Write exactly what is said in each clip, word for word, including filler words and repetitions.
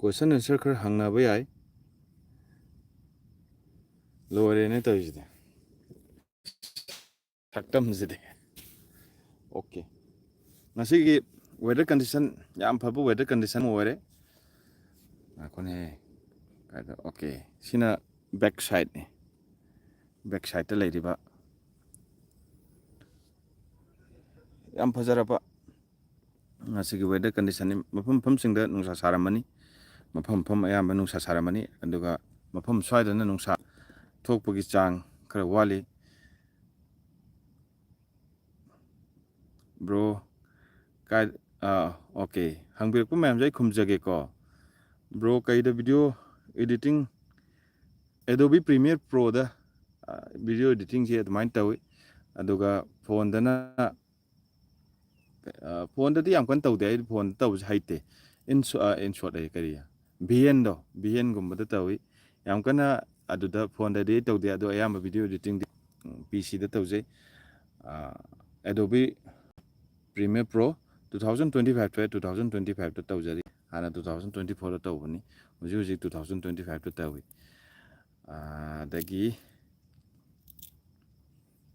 Question answer ꯈꯔ ꯍꯪꯅꯕ ꯌꯥꯏ꯫ ꯂꯣꯏꯔꯦꯅꯦ ꯇꯧꯔꯤꯁꯤꯗꯤ꯫ ꯁꯛꯇꯝꯁꯤꯗꯤ꯫ Okay꯫ ꯉꯁꯤꯒꯤ weather condition ꯌꯥꯝ ꯐꯕ weather condition ꯑꯣꯏꯔꯦ꯫ ꯉꯥꯏꯈꯣꯅꯦ꯫ ꯀꯥꯏꯗ? Okay꯫ ꯁꯤꯅ back sideꯅꯤ꯫ Back sideꯇ ꯂꯩꯔꯤꯕ ꯌꯥꯝ ꯐꯖꯔꯕ ꯉꯁꯤꯒꯤ weather conditionꯅꯤ꯫ ꯃꯐꯝ ꯃꯐꯝꯁꯤꯡꯗ ꯅꯨꯡꯁꯥ ꯁꯥꯔꯝꯃꯅꯤ꯫ ꯃꯐꯝ ꯃꯐꯝ ꯑꯌꯥꯝꯕ ꯅꯨꯡꯁꯥ ꯁꯥꯔꯝꯃꯅꯤ꯫ ꯑꯗꯨꯒ ꯃꯐꯝ ꯁ꯭ꯋꯥꯏꯗꯅ ꯅꯨꯡꯁꯥ ꯊꯣꯛꯄꯒꯤ ꯆꯥꯡ ꯈꯔ ꯋꯥꯠꯂꯤ꯫ Bro, ꯀꯥꯏ-, ꯑꯥ, okay꯫ ꯍꯪꯕꯤꯔꯛꯄ ꯃꯌꯥꯝꯁꯦ ꯑꯩ ꯈꯨꯝꯖꯒꯦꯀꯣ꯫ Bro, ꯀꯩꯗ video editing? Adobe Premiere Proꯗ, ꯑꯥ, video editingꯁꯦ ꯑꯗꯨꯃꯥꯏꯅ ꯇꯧꯏ꯫ ꯑꯗꯨꯒ phoneꯗꯅ, ꯑꯥ, phoneꯗꯗꯤ ꯌꯥꯝ ꯀꯟꯅ ꯇꯧꯗꯦ꯫ ꯑꯩ phoneꯗ ꯇꯧꯕꯁꯦ ꯍꯩꯇꯦ꯫ InSho-, ꯑꯥ, InShot ꯑꯩ ꯀꯔꯤ? VNꯗꯣ, VNꯒꯨꯝꯕꯗ ꯇꯧꯏ꯫ ꯌꯥꯝ ꯀꯟꯅ ꯑꯗꯨꯗ phoneꯗꯗꯤ ꯑꯩ ꯇꯧꯗꯦ꯫ ꯑꯗꯣ ꯑꯌꯥꯝꯕ video editingꯗꯤ, ꯎꯝ, PCꯗ ꯇꯧꯖꯩ꯫ ꯑꯥ, Adobe Premiere Pro two thousand twenty five ꯊꯣꯛꯑꯦ, two thousand twenty fiveꯇ ꯇꯧꯖꯔꯤ꯫ ꯍꯥꯟꯅ two thousand twenty fourꯗ ꯇꯧꯕꯅꯤ꯫ ꯍꯧꯖꯤꯛ ꯍꯧꯖꯤꯛ two thousand twenty fiveꯇ ꯇꯧꯏ꯫ ꯑꯥ, ꯑꯗꯒꯤ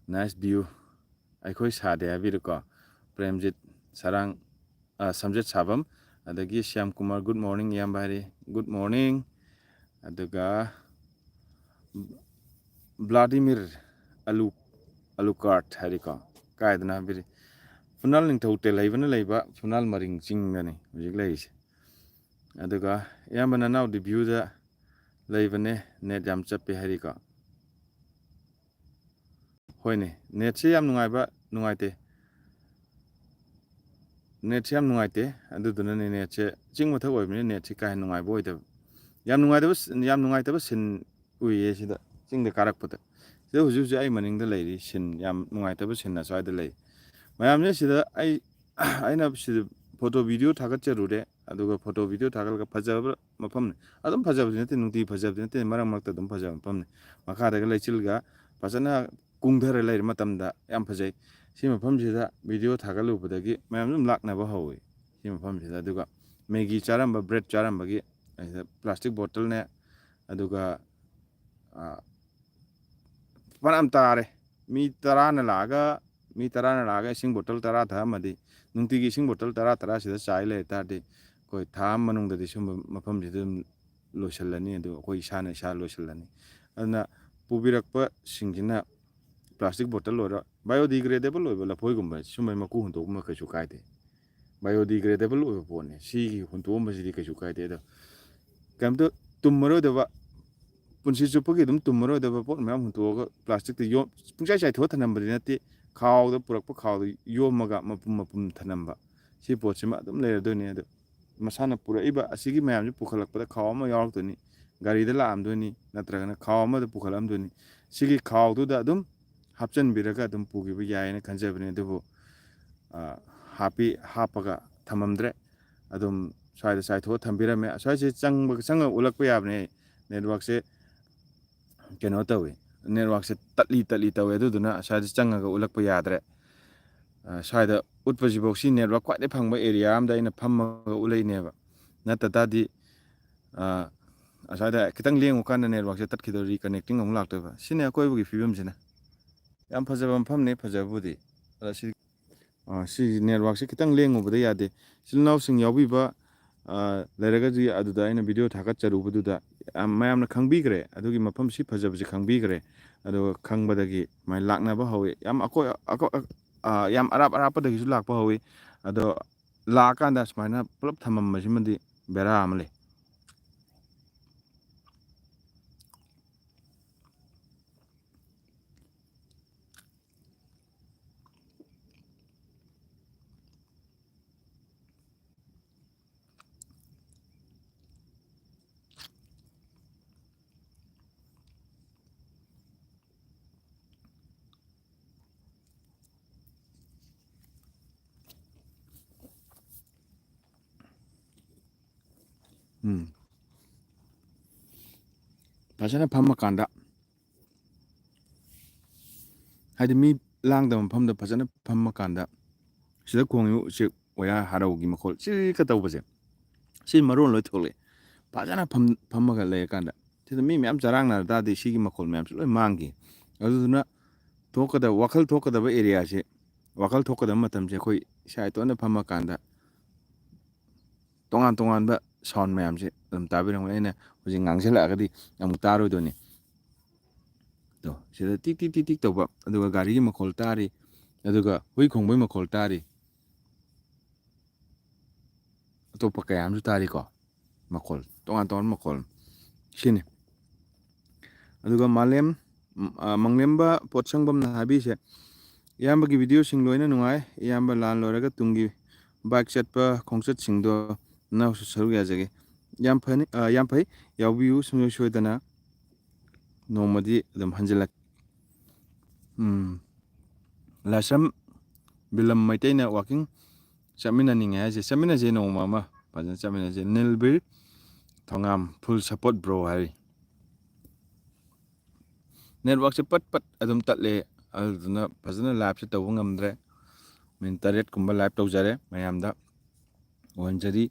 nice view꯫ ꯑꯩꯈꯣꯏ ꯁꯥꯗꯦ ꯍꯥꯏꯕꯤꯔꯦꯀꯣ꯫ ꯄ꯭ꯔꯦꯝꯖꯤꯠ ꯁꯔꯥꯡ, ꯑ, ꯁꯝꯖꯦꯠ ꯁꯥꯕꯝ, ꯑꯗꯒꯤ ꯁ꯭ꯌꯥꯝ ꯀꯨꯃꯥꯔ, good morning ꯏꯌꯥꯝꯕ ꯍꯥꯏꯔꯤ, good morning꯫ ꯑꯗꯨꯒ ꯕ꯭ꯂꯥꯗꯤꯃꯤꯔ ꯑꯂꯨ, ꯑꯂꯨꯀꯥꯔꯠ ꯍꯥꯏꯔꯤꯀꯣ, ꯀꯥꯏꯗꯅ ꯍꯥꯏꯕꯤꯔꯤ꯫ ꯐꯨꯅꯥꯜ ꯅꯤꯡꯊꯧ ꯇꯦꯜꯍꯩꯕꯅ ꯂꯩꯕ ꯐꯨꯅꯥꯜ ꯃꯔꯤꯡ ꯆꯤꯡꯗꯅꯤ ꯍꯧꯖꯤꯛ ꯂꯩꯔꯤꯁꯦ꯫ ꯑꯗꯨꯒ ꯏꯌꯥꯝꯕ ꯅꯅꯥꯎꯗꯤ viewꯗ ꯂꯩꯕꯅꯦ, net ꯌꯥꯝ ꯆꯞꯄꯦ ꯍꯥꯏꯔꯤꯀꯣ꯫ ꯍꯣꯏꯅꯦ, netꯁꯦ ꯌꯥꯝ ꯅꯨꯡꯉꯥꯏꯕ ꯅꯨꯡꯉꯥꯏꯇꯦ꯫ Netꯁꯦ ꯌꯥꯝ ꯅꯨꯡꯉꯥꯏꯇꯦ, ꯑꯗꯨꯗꯨꯅꯅꯦ netꯁꯦ, ꯆꯤꯡ ꯃꯊꯛ ꯑꯣꯏꯕꯅꯤꯅ netꯁꯦ ꯀꯥ ꯍꯦꯟꯅ ꯅꯨꯡꯉꯥꯏꯕ ꯑꯣꯏꯗꯕ꯫ ꯌꯥꯝ ꯅꯨꯡꯉꯥꯏꯇꯕ ꯁ-, ꯌꯥꯝ ꯅꯨꯡꯉꯥꯏꯇꯕ scene ꯎꯏꯌꯦ ꯁꯤꯗ, ꯆꯤꯡꯗ ꯀꯥꯔꯛꯄꯗ꯫ ꯁꯤꯗ ꯍꯧꯖꯤꯛ ꯍꯧꯖꯤꯛ ꯑꯩ ꯃꯅꯤꯡꯗ ꯂꯩꯔꯤ scene, ꯌꯥꯝ ꯅꯨꯡꯉꯥꯏꯇꯕ scene ꯑꯁ꯭ꯋꯥꯏꯗ ꯂꯩ꯫ ꯃꯌꯥꯝꯁꯦ ꯁꯤꯗ ꯑꯩ, ꯑꯩꯅ ꯁꯤꯗ photo video ꯊꯥꯒꯠꯆꯔꯨꯔꯦ, ꯑꯗꯨꯒ photo video ꯊꯥꯒꯠꯂꯒ ꯐꯖꯕ ꯃꯐꯝꯅꯤ꯫ ꯑꯗꯨꯝ ꯐꯖꯕꯗꯤ ꯅꯠꯇꯦ, ꯅꯨꯡꯇꯤ ꯐꯖꯕꯗꯤ ꯅꯠꯇꯦ, ꯃꯔꯛ ꯃꯔꯛꯇ ꯑꯗꯨꯝ ꯐꯖꯕ ꯃꯐꯝꯅꯤ꯫ ꯃꯈꯥꯗꯒ ꯂꯩꯆꯤꯜꯒ ꯐꯖꯅ ꯀꯨꯡꯊꯔ ꯂꯩꯔ ꯃꯇꯝꯗ ꯌꯥꯝ ꯐꯖꯩ꯫ ꯁꯤ ꯃꯐꯝꯁꯤꯗ video ꯊꯥꯒꯠꯂꯨꯕꯗꯒꯤ ꯃꯌꯥꯝ ꯑꯗꯨꯝ ꯂꯥꯛꯅꯕ ꯍꯧꯋꯤ ꯁꯤ ꯃꯐꯝꯁꯤꯗ꯫ ꯑꯗꯨꯒ Maggi ꯆꯥꯔꯝꯕ, bread ꯆꯥꯔꯝꯕꯒꯤ ꯑꯁꯤꯗ plastic bottleꯅꯦ, ꯑꯗꯨꯒ, ꯑ, ꯐꯅꯌꯥꯝ ꯇꯥꯔꯦ꯫ ꯃꯤ ꯇꯔꯥꯅ ꯂꯥꯛꯑꯒ, ꯃꯤ ꯇꯔꯥꯅ ꯂꯥꯛꯑꯒ ꯏꯁꯤꯡ bottle ꯇꯔꯥ ꯊꯛꯑꯝꯃꯗꯤ, ꯅꯨꯡꯇꯤꯒꯤ ꯏꯁꯤꯡ bottle ꯇꯔꯥ ꯇꯔꯥ ꯁꯤꯗ ꯆꯥꯏ ꯂꯩ ꯇꯥꯔꯗꯤ, ꯑꯩꯈꯣꯏ ꯊꯥ ꯑꯃ ꯃꯅꯨꯡꯗꯗꯤ ꯁꯨꯝꯕ ꯃꯐꯝꯁꯤꯗ ꯑꯗꯨꯝ ꯂꯣꯏꯁꯤꯜꯂꯅꯤ꯫ ꯑꯗꯨ ꯑꯩꯈꯣꯏ ꯏꯁꯥꯅ ꯏꯁꯥ ꯂꯣꯏꯁꯤꯜꯂꯅꯤ꯫ ꯑꯗꯨꯅ ꯄꯨꯕꯤꯔꯛꯄꯁꯤꯡꯁꯤꯅ plastic bottle ꯑꯣꯏꯔꯣ, biodegradable ꯑꯣꯏꯕ ꯂꯐꯣꯏꯒꯨꯝꯕ, ꯁꯨꯝꯕꯩ ꯃꯀꯨ ꯍꯨꯟꯗꯣꯛꯄ ꯀꯩꯁꯨ ꯀꯥꯏꯗꯦ꯫ Biodegradable ꯑꯣꯏꯕ ꯄꯣꯠꯅꯤ꯫ ꯁꯤꯒꯤ ꯍꯨꯟꯇꯣꯛꯑꯝꯕꯁꯤꯗꯤ ꯀꯩꯁꯨ ꯀꯥꯏꯗꯦ꯫ ꯑꯗꯣ ꯀꯩꯝꯇ ꯇꯨꯝꯃꯔꯣꯏꯗꯕ, ꯄꯨꯟꯁꯤ ꯆꯨꯞꯄꯒꯤ ꯑꯗꯨꯝ ꯇꯨꯝꯃꯔꯣꯏꯗꯕ ꯄꯣꯠ ꯃꯌꯥꯝ ꯍꯨꯟꯇꯣꯛꯑꯒ plasticꯇ ꯌꯣꯝ-, ꯄꯨꯡꯆꯥꯏ ꯆꯥꯏꯊꯣꯛꯑ ꯊꯅꯝꯕꯗꯤ ꯅꯠꯇꯦ꯫ ꯈꯥꯎꯗ ꯄꯨꯔꯛꯄ ꯈꯥꯎꯗ ꯌꯣꯝꯃꯒ ꯃꯄꯨꯝ ꯃꯄꯨꯝ ꯊꯅꯝꯕ꯫ ꯁꯤ ꯄꯣꯠꯁꯤꯃ ꯑꯗꯨꯝ ꯂꯩꯔꯗꯣꯏꯅꯦ꯫ ꯑꯗꯣ ꯃꯁꯥꯅ ꯄꯨꯔꯛꯏꯕ ꯑꯁꯤꯒꯤ ꯃꯌꯥꯝꯁꯤ ꯄꯨꯈꯠꯂꯛꯄꯗ ꯈꯥꯎ ꯑꯃ ꯌꯥꯎꯔꯛꯇꯣꯏꯅꯤ, ꯒꯥꯔꯤꯗ ꯂꯥꯛꯑꯝꯗꯣꯏꯅꯤ, ꯅꯠꯇ꯭ꯔꯒꯅ ꯈꯥꯎ ꯑꯃꯗ ꯄꯨꯈꯠꯂꯝꯗꯣꯏꯅꯤ꯫ ꯁꯤꯒꯤ ꯈꯥꯎꯗꯨꯗ ꯑꯗꯨꯝ ꯍꯥꯞꯆꯤꯟꯕꯤꯔꯒ ꯑꯗꯨꯝ ꯄꯨꯈꯤꯕ ꯌꯥꯏꯌꯦꯅ ꯈꯟꯖꯕꯅꯦ꯫ ꯑꯗꯨꯕꯨ, ꯑ, ꯍꯥꯞꯄꯤ-, ꯍꯥꯞꯄꯒ ꯊꯝꯃꯝꯗ꯭ꯔꯦ꯫ ꯑꯗꯨꯝ ꯁ꯭ꯋꯥꯏꯗ ꯆꯥꯏꯊꯣꯛꯑ ꯊꯝꯕꯤꯔꯝꯃꯦ꯫ ꯑꯁ꯭ꯋꯥꯏꯁꯦ ꯆꯪꯕ-, ꯆꯪꯉꯒ ꯎꯠꯂꯛꯄ ꯌꯥꯕꯅꯦ꯫ Networkꯁꯦ ꯀꯩꯅꯣ ꯇꯧꯏ, networkꯁꯦ ꯇꯠꯂꯤ ꯇꯠꯂꯤ ꯇꯧꯏ꯫ ꯑꯗꯨꯗꯨꯅ ꯑꯁ꯭ꯋꯥꯏꯗ ꯆꯪꯉꯒ ꯎꯠꯂꯛꯄ ꯌꯥꯗ꯭ꯔꯦ꯫ ꯑ, ꯁ꯭ꯋꯥꯏꯗ ꯎꯠꯄꯁꯤꯐꯥꯎ ꯁꯤ network ꯈ꯭ꯋꯥꯏꯗꯩ ꯐꯪꯕ area ꯑꯝꯗ ꯑꯩꯅ ꯐꯝꯃꯒ ꯎꯠꯂꯛꯏꯅꯦꯕ꯫ ꯅꯠꯇ ꯇꯥꯔꯗꯤ, ꯑ, ꯑꯁ꯭ꯋꯥꯏꯗ ꯈꯤꯇꯪ ꯂꯦꯡꯉꯨꯀꯥꯟꯗ networkꯁꯦ ꯇꯠꯈꯤꯗꯣꯏ, reconnecting ꯑꯃꯨꯛ ꯂꯥꯛꯇꯣꯏꯕ꯫ ꯁꯤꯅꯤ ꯑꯀꯣꯏꯕꯒꯤ ꯐꯤꯕꯝꯁꯤꯅ꯫ ꯌꯥꯝ ꯐꯖꯕ ꯃꯐꯝꯅꯤ, ꯐꯖꯕꯕꯨꯗꯤ꯫ ꯑꯗ ꯁꯤ, ꯑ, ꯁꯤ networkꯁꯦ ꯈꯤꯇꯪ ꯂꯦꯡꯉꯨꯕꯗ ꯌꯥꯗꯦ꯫ ꯏꯆꯤꯜ ꯏꯅꯥꯎꯁꯤꯡ ꯌꯥꯎꯕꯤꯕ, ꯑ, ꯂꯩꯔꯒꯗꯤ ꯑꯗꯨꯗ ꯑꯩꯅ video ꯊꯥꯒꯠꯆꯔꯨꯕꯗꯨꯗ ꯌꯥꯝ ꯃꯌꯥꯝꯅ ꯈꯪꯕꯤꯈ꯭ꯔꯦ, ꯑꯗꯨꯒꯤ ꯃꯐꯝ ꯁꯤ ꯐꯖꯕꯁꯤ ꯈꯪꯕꯤꯈ꯭ꯔꯦ꯫ ꯑꯗꯨꯒ ꯈꯪꯕꯗꯒꯤ ꯃꯥꯏ ꯂꯥꯛꯅꯕ ꯍꯧꯋꯤ꯫ ꯌꯥꯝ ꯑꯀꯣꯏ-, ꯑꯀꯣ-, ꯑ, ꯌꯥꯝ ꯑꯔꯥꯞ ꯑꯔꯥꯞꯄꯗꯒꯤꯁꯨ ꯂꯥꯛꯄ ꯍꯧꯋꯤ꯫ ꯑꯗꯣ ꯂꯥꯛꯑꯀꯥꯟꯗ ꯁꯨꯃꯥꯏꯅ ꯄꯨꯂꯞ ꯊꯝꯃꯝꯕꯁꯤꯃꯗꯤ ꯕꯦꯔꯥ ꯑꯃ ꯂꯩ꯫ ꯎꯝ꯫ ꯐꯖꯅ ꯐꯝꯃꯀꯥꯟꯗ, ꯍꯥꯏꯗꯤ ꯃꯤ ꯂꯥꯡꯗꯕ ꯃꯐꯝꯗ ꯐꯖꯅ ꯐꯝꯃꯀꯥꯟꯗ, ꯁꯤꯗ ꯈꯣꯡꯉꯤꯕ ꯎꯆꯦꯛ ꯋꯥꯌꯥ ꯍꯔꯥꯎꯒꯤ ꯃꯈꯣꯜ ꯆꯤꯛꯀ ꯇꯧꯕꯁꯦ, ꯁꯤ ꯃꯔꯣꯟ ꯂꯣꯏ ꯊꯣꯛꯂꯛꯑꯦ꯫ ꯐꯖꯅ ꯐꯝ-, ꯐꯝꯃꯒ ꯂꯩꯔꯀꯥꯟꯗ, ꯁꯤꯗ ꯃꯤ ꯃꯌꯥꯝ ꯆꯔꯥꯡꯅꯔ ꯇꯥꯔꯗꯤ ꯁꯤꯒꯤ ꯃꯈꯣꯜ ꯃꯌꯥꯝꯁꯤ ꯂꯣꯏ ꯃꯥꯡꯈꯤ꯫ ꯑꯗꯨꯗꯨꯅ ꯊꯣꯛꯀꯗꯕ, ꯋꯥꯈꯜ ꯊꯣꯛꯀꯗꯕ area ꯁꯦ, ꯋꯥꯈꯜ ꯊꯣꯛꯀꯗꯕ ꯃꯇꯝꯁꯦ ꯑꯩꯈꯣꯏ ꯏꯁꯥ ꯏꯇꯣꯟꯇ ꯐꯝꯃꯀꯥꯟꯗ ꯇꯣꯉꯥꯟ ꯇꯣꯉꯥꯟꯕ sound ꯃꯌꯥꯝꯁꯦ ꯑꯗꯨꯝ ꯇꯥꯕꯤꯔꯝꯒꯅꯤ꯫ ꯑꯩꯅ ꯍꯧꯖꯤꯛ ꯉꯥꯡꯁꯤꯜꯂꯛꯑꯒꯗꯤ ꯑꯃꯨꯛ ꯇꯥꯔꯣꯏꯗꯣꯏꯅꯤ꯫ ꯑꯗꯣ ꯁꯤꯗ ꯇꯤꯛ ꯇꯤꯛ ꯇꯤꯛ ꯇꯤꯛ ꯇꯧꯕ, ꯑꯗꯨꯒ ꯒꯥꯔꯤꯒꯤ ꯃꯈꯣꯜ ꯇꯥꯔꯤ, ꯑꯗꯨꯒ ꯍꯨꯏ ꯈꯣꯡꯕꯒꯤ ꯃꯈꯣꯜ ꯇꯥꯔꯤ, ꯑꯇꯣꯞꯄ ꯀꯌꯥ ꯑꯃꯁꯨ ꯇꯥꯔꯤꯀꯣ, ꯃꯈꯣꯜ, ꯇꯣꯉꯥꯟ ꯇꯣꯉꯥꯟꯕ ꯃꯈꯣꯜ꯫ ꯁꯤꯅꯤ꯫ ꯑꯗꯨꯒ ꯃꯥꯂꯦꯝ, ꯎꯝ, ꯑ, ꯃꯪꯂꯦꯝꯕ ꯄꯣꯠꯁꯪꯕꯝꯅ ꯍꯥꯏꯕꯤꯁꯦ, "ꯏꯌꯥꯝꯕꯒꯤ video ꯁꯤꯡ ꯂꯣꯏꯅ ꯅꯨꯡꯉꯥꯏ꯫ ꯏꯌꯥꯝꯕ ꯂꯥꯟ ꯂꯣꯏꯔꯒ ꯇꯨꯡꯒꯤ bike ꯆꯠꯄ ꯈꯣꯡꯆꯠꯁꯤꯡꯗꯣ ꯅꯅꯥꯎꯁꯨ ꯁꯔꯨꯛ ꯌꯥꯖꯒꯦ꯫" ꯌꯥꯝ ꯐꯅꯤ, ꯑ, ꯌꯥꯝ ꯐꯩ꯫ ꯌꯥꯎꯕꯤꯌꯨ ꯁꯨꯡꯁꯣꯏ ꯁꯣꯏꯗꯅ꯫ ꯅꯣꯡꯃꯗꯤ ꯑꯗꯨꯝ ꯍꯟꯖꯤꯜꯂꯛ-, ꯎꯝ꯫ ꯂꯥꯏꯁ꯭ꯔꯝ ꯕꯤꯂꯝ ꯃꯩꯇꯩꯅ walking ꯆꯠꯃꯤꯟꯅꯅꯤꯡꯉꯦ ꯍꯥꯏꯁꯦ, ꯆꯠꯃꯤꯟꯅꯁꯦ ꯅꯣꯡꯃ ꯑꯃ, ꯐꯖꯅ ꯆꯠꯃꯤꯟꯅꯁꯦ꯫ ꯅꯤꯜꯕꯤꯔ ꯊꯣꯉꯥꯝ, "Full support bro" ꯍꯥꯏꯔꯤ꯫ Network ꯁꯦ ꯄꯠ ꯄꯠ ꯑꯗꯨꯝ ꯇꯠꯂꯦ, ꯑꯗꯨꯗꯨꯅ ꯐꯖꯅ live ꯁꯦ ꯇꯧꯕ ꯉꯝꯗ꯭ꯔꯦ꯫ Minute ꯇꯔꯦꯠ ꯀꯨꯝꯕ live ꯇꯧꯖꯔꯦ, ꯃꯌꯥꯝꯗ ꯎꯍꯟꯖꯔꯤ꯫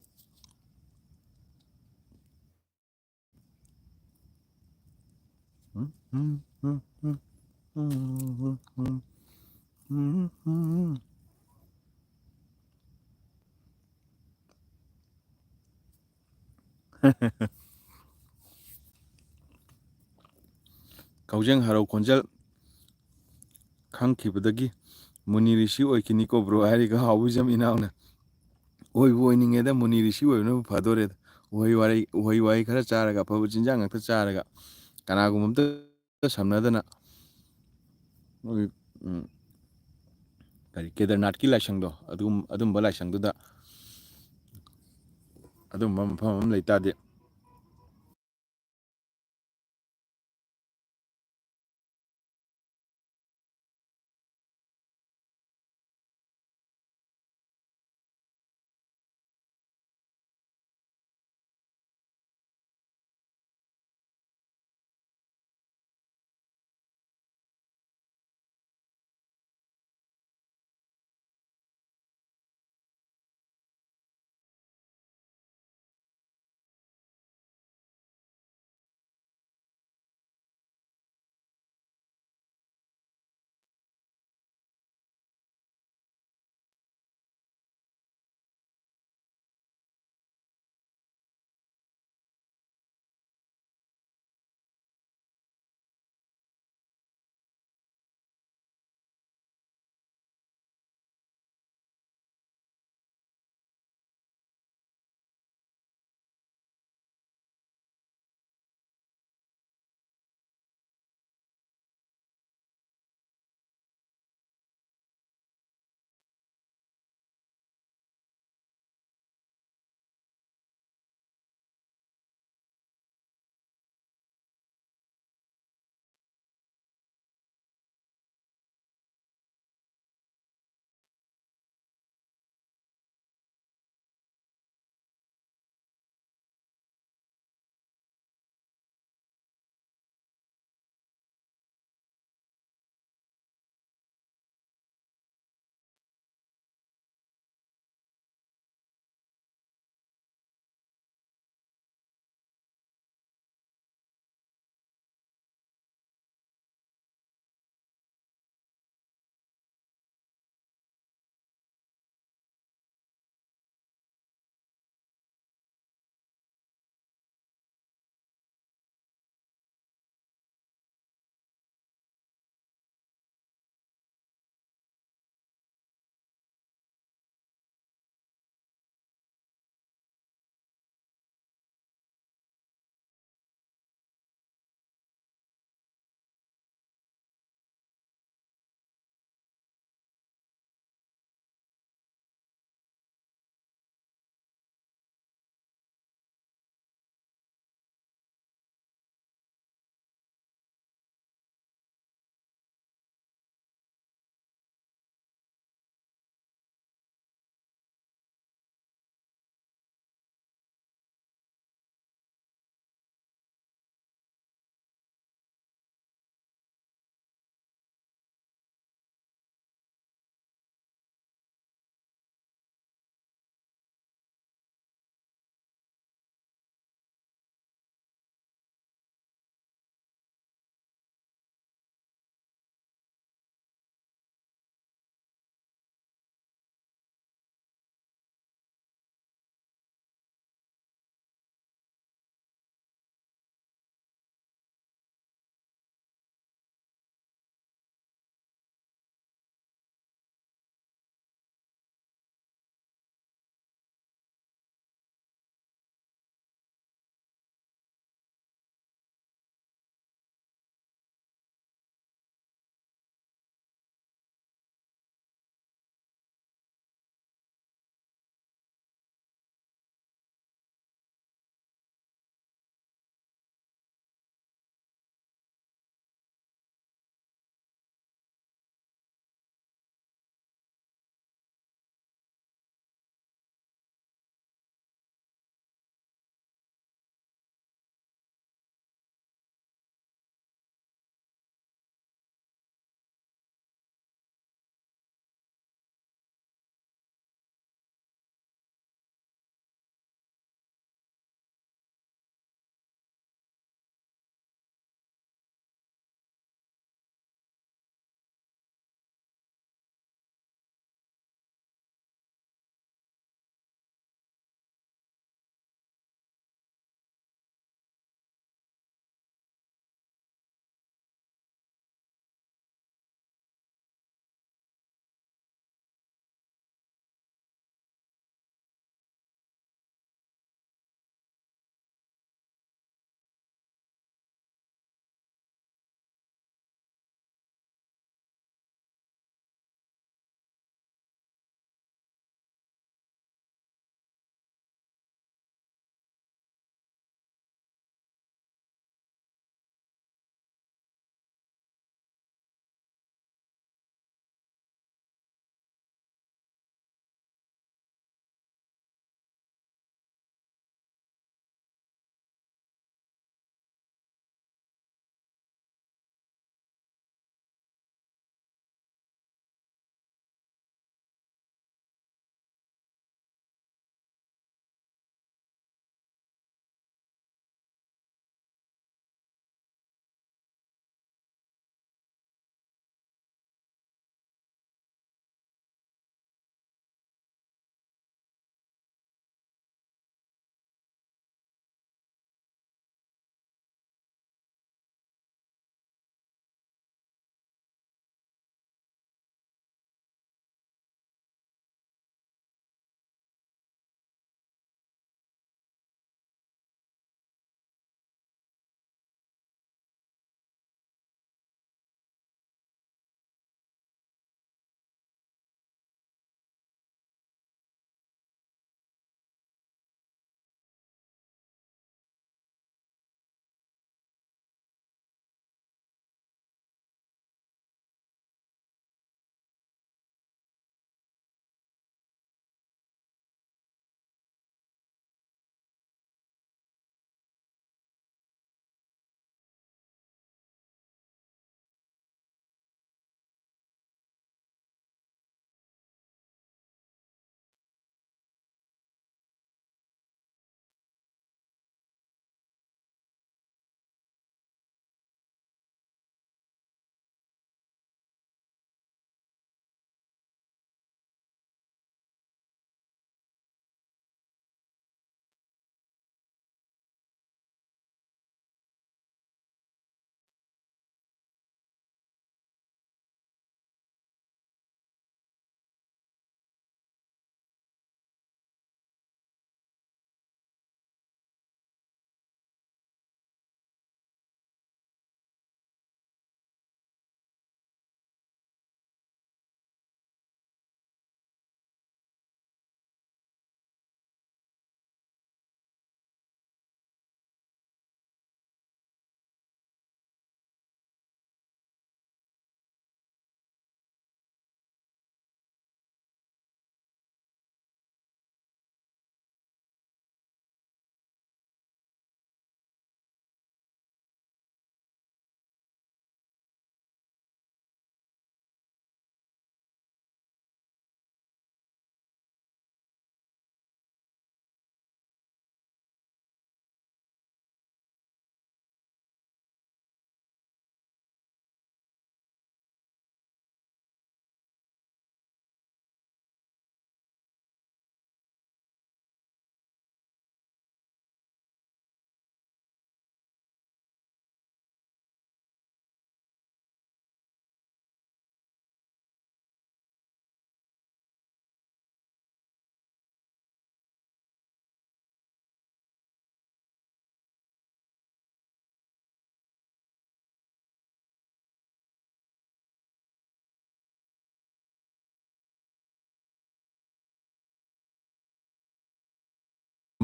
ꯀꯥꯎꯖꯦꯡ ꯍꯔꯥꯎ ꯈꯣꯟꯖꯦꯜ ꯈꯪꯈꯤꯕꯗꯒꯤ ꯃꯨꯅꯤ ꯔꯤꯁꯤ ꯑꯣꯏꯈꯤꯅꯤꯀꯣ bro ꯍꯥꯏꯔꯤꯒ ꯍꯥꯎꯕꯤꯖꯝ ꯏꯅꯥꯎꯅ꯫ ꯑꯣꯏꯕꯨ ꯑꯣꯏꯅꯤꯡꯉꯦꯗ, ꯃꯨꯅꯤ ꯔꯤꯁꯤ ꯑꯣꯏꯕꯅꯕꯨ ꯐꯗꯣꯔꯦꯗ꯫ ꯎꯍꯩ ꯋꯥꯔꯩ, ꯎꯍꯩ ꯋꯥꯍꯩ ꯈꯔ ꯆꯥꯔꯒ, ꯑꯐꯕ ꯆꯤꯟꯖꯥꯛ ꯉꯥꯛꯇ ꯆꯥꯔꯒ, ꯀꯅꯥꯒꯨꯝꯕ ꯑꯝꯇ ꯁꯝꯅꯗꯅ, ꯃꯣꯏꯒꯤ, ꯎꯝ, ꯀꯔꯤ, ꯀꯦꯗꯔꯅꯥꯊꯀꯤ ꯂꯥꯏꯁꯪꯗꯣ, ꯑꯗꯨꯒꯨꯝ-, ꯑꯗꯨꯝꯕ ꯂꯥꯏꯁꯪꯗꯨꯗ, ꯑꯗꯨꯝꯕ ꯃꯐꯝ ꯑꯃ ꯂꯩ ꯇꯥꯔꯗꯤ,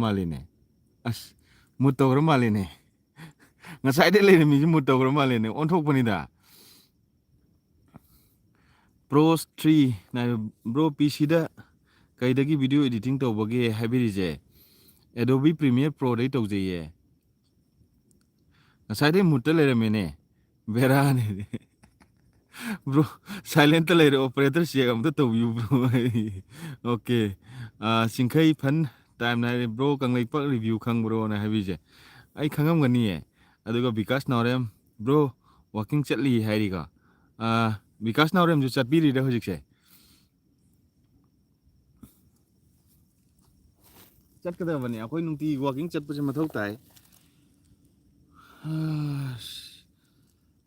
ꯃꯥꯜꯂꯤꯅꯦ꯫ ꯑꯁ, ꯃꯨꯠ ꯇꯧꯈ꯭ꯔ ꯃꯥꯜꯂꯤꯅꯦ꯫ ꯉꯁꯥꯏꯗꯩ ꯂꯩꯔꯝꯃꯤꯁꯤ ꯃꯨꯠ ꯇꯧꯈ꯭ꯔ ꯃꯥꯜꯂꯤꯅꯦ꯫ ꯑꯣꯟꯊꯣꯛꯄꯅꯤꯗ꯫ ꯄ꯭ꯔꯣꯁ ꯊ꯭ꯔꯤ ꯅꯥꯏꯕ, "ꯕ꯭ꯔꯣ, ꯄꯤ ꯁꯤꯗ ꯀꯩꯗꯒꯤ ꯚꯤꯗꯤꯑꯣ ꯏꯗꯤꯇꯤꯡ ꯇꯧꯕꯒꯦ?" ꯍꯥꯏꯕꯤꯔꯤꯁꯦ꯫ Adobe Premiere Proꯗꯩ ꯇꯧꯖꯩꯌꯦ꯫ ꯉꯁꯥꯏꯗꯩ ꯃꯨꯠꯇ ꯂꯩꯔꯝꯃꯦꯅꯦ꯫ ꯕꯦꯔꯥꯅꯤ꯫ ꯕ꯭ꯔꯣ, ꯁꯥꯏꯂꯦꯟꯇ ꯂꯩꯔꯦ, ꯑꯣꯄꯔꯦꯇꯔ ꯆꯦꯛ ꯑꯃꯨꯛꯇ ꯇꯧꯕꯤꯌꯨ, ꯕ꯭ꯔꯣ꯫ ꯑꯣꯀꯦ꯫ ꯑꯥ, ꯆꯤꯡꯈꯩ ꯐꯟ ꯇꯥꯏꯝꯅ ꯍꯥꯏꯔꯦ, "ꯕ꯭ꯔꯣ, ꯀꯪꯂꯩꯄꯥꯛ ꯔꯤꯚ꯭ꯌꯨ ꯈꯪꯕ꯭ꯔꯣꯅ?" ꯍꯥꯏꯕꯤꯁꯦ꯫ ꯑꯩ ꯈꯪꯉꯝꯒꯅꯤꯌꯦ꯫ ꯑꯗꯨꯒ ꯕꯤꯀꯥꯁ ꯅꯥꯎꯔꯦꯝ, "ꯕ꯭ꯔꯣ, ꯋꯥꯀꯤꯡ ꯆꯠꯂꯤ" ꯍꯥꯏꯔꯤꯀꯣ꯫ ꯑꯥ, ꯕꯤꯀꯥꯁ ꯅꯥꯎꯔꯦꯝꯁꯨ ꯆꯠꯄꯤꯔꯤꯔ ꯍꯧꯖꯤꯛꯁꯦ? ꯆꯠꯀꯗꯕꯅꯤ꯫ ꯑꯩꯈꯣꯏ ꯅꯨꯡꯇꯤꯒꯤ ꯋꯥꯀꯤꯡ ꯆꯠꯄꯁꯦ ꯃꯊꯧ ꯇꯥꯏ꯫ ꯑꯁ,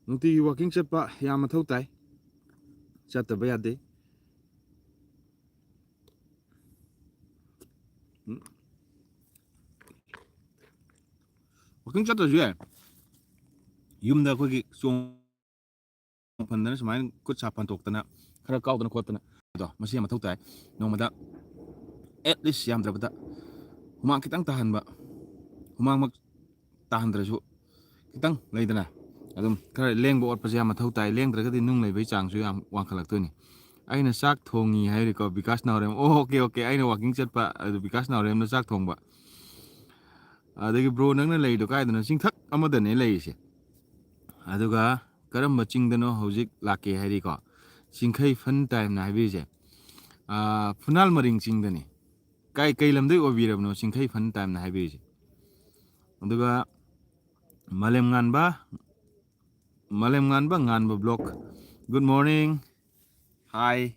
ꯅꯨꯡꯇꯤꯒꯤ ꯋꯥꯀꯤꯡ ꯆꯠꯄ ꯌꯥꯝ ꯃꯊꯧ ꯇꯥꯏ꯫ ꯆꯠꯇꯕ ꯌꯥꯗꯦ꯫ ꯎꯝ꯫ ꯋꯥꯀꯤꯡ ꯆꯠꯇ꯭ꯔꯁꯨ ꯌꯥꯏ꯫ ꯌꯨꯝꯗ ꯑꯩꯈꯣꯏꯒꯤ ꯆꯣꯡ ꯐꯟꯗꯅ ꯁꯨꯃꯥꯏꯅ ꯈꯨꯠ ꯁꯥ ꯐꯟꯊꯣꯛꯇꯅ, ꯈꯔ ꯀꯥꯎꯗꯅ ꯈꯣꯠꯇꯅ, ꯑꯗꯣ ꯃꯁꯤ ꯌꯥꯝ ꯃꯊꯧ ꯇꯥꯏ꯫ ꯅꯣꯡꯃꯗ at least ꯌꯥꯝꯗ꯭ꯔꯕꯗ ꯍꯨꯃꯥꯡ ꯈꯤꯇꯪ ꯇꯥꯍꯟꯕ, ꯍꯨꯃꯥꯡꯃꯛ ꯇꯥꯍꯟꯗ꯭ꯔꯁꯨ ꯈꯤꯇꯪ ꯂꯩꯗꯅ, ꯑꯗꯨꯝ ꯈꯔ ꯂꯦꯡꯕ ꯑꯣꯠꯄꯁꯦ ꯌꯥꯝ ꯃꯊꯧ ꯇꯥꯏ꯫ ꯂꯦꯡꯗ꯭ꯔꯒꯗꯤ ꯅꯨꯡ ꯂꯩꯕꯒꯤ ꯆꯥꯡꯁꯨ ꯌꯥꯝ ꯋꯥꯡꯈꯠꯂꯛꯇꯣꯏꯅꯤ꯫ "ꯑꯩꯅ ꯆꯥꯛ ꯊꯣꯡꯉꯤ" ꯍꯥꯏꯔꯤꯀꯣ ꯕꯤꯀꯥꯁ ꯅꯥꯎꯔꯦꯝ꯫ ꯑꯣ, ꯑꯣꯀꯦ, ꯑꯣꯀꯦ꯫ ꯑꯩꯅ ꯋꯥꯀꯤꯡ ꯆꯠꯄ, ꯑꯗꯨ ꯕꯤꯀꯥꯁ ꯅꯥꯎꯔꯦꯝꯅ ꯆꯥꯛ ꯊꯣꯡꯕ꯫ ꯑꯗꯒꯤ, "ꯕ꯭ꯔꯣ, ꯅꯪꯅ ꯂꯩꯔꯤꯗꯣ ꯀꯥꯏꯗꯅꯣ?" "ꯆꯤꯡꯊꯛ ꯑꯃꯗꯅꯦ ꯂꯩꯔꯤꯁꯦ"꯫ ꯑꯗꯨꯒ, "ꯀꯔꯝꯕ ꯆꯤꯡꯗꯅꯣ ꯍꯧꯖꯤꯛ ꯂꯥꯛꯀꯦ?" ꯍꯥꯏꯔꯤꯀꯣ꯫ ꯆꯤꯡꯈꯩ ꯐꯟ ꯇꯥꯏꯝꯅ ꯍꯥꯏꯕꯤꯔꯤꯁꯦ, ꯑꯥ, ꯐꯨꯅꯥꯜ ꯃꯔꯤꯡ ꯆꯤꯡꯗꯅꯤ꯫ ꯀꯥꯏ, ꯀꯩ ꯂꯝꯗꯩ ꯑꯣꯏꯕꯤꯔꯕꯅꯣ ꯆꯤꯡꯈꯩ ꯐꯟ ꯇꯥꯏꯝꯅ ꯍꯥꯏꯕꯤꯔꯤꯁꯦ? ꯑꯗꯨꯒ ꯃꯥꯂꯦꯝ ꯉꯥꯟꯕ, ꯃꯥꯂꯦꯝ ꯉꯥꯟꯕ, ꯉꯥꯟꯕ ꯕ꯭ꯂꯣꯛ꯫ Good morning. Hi.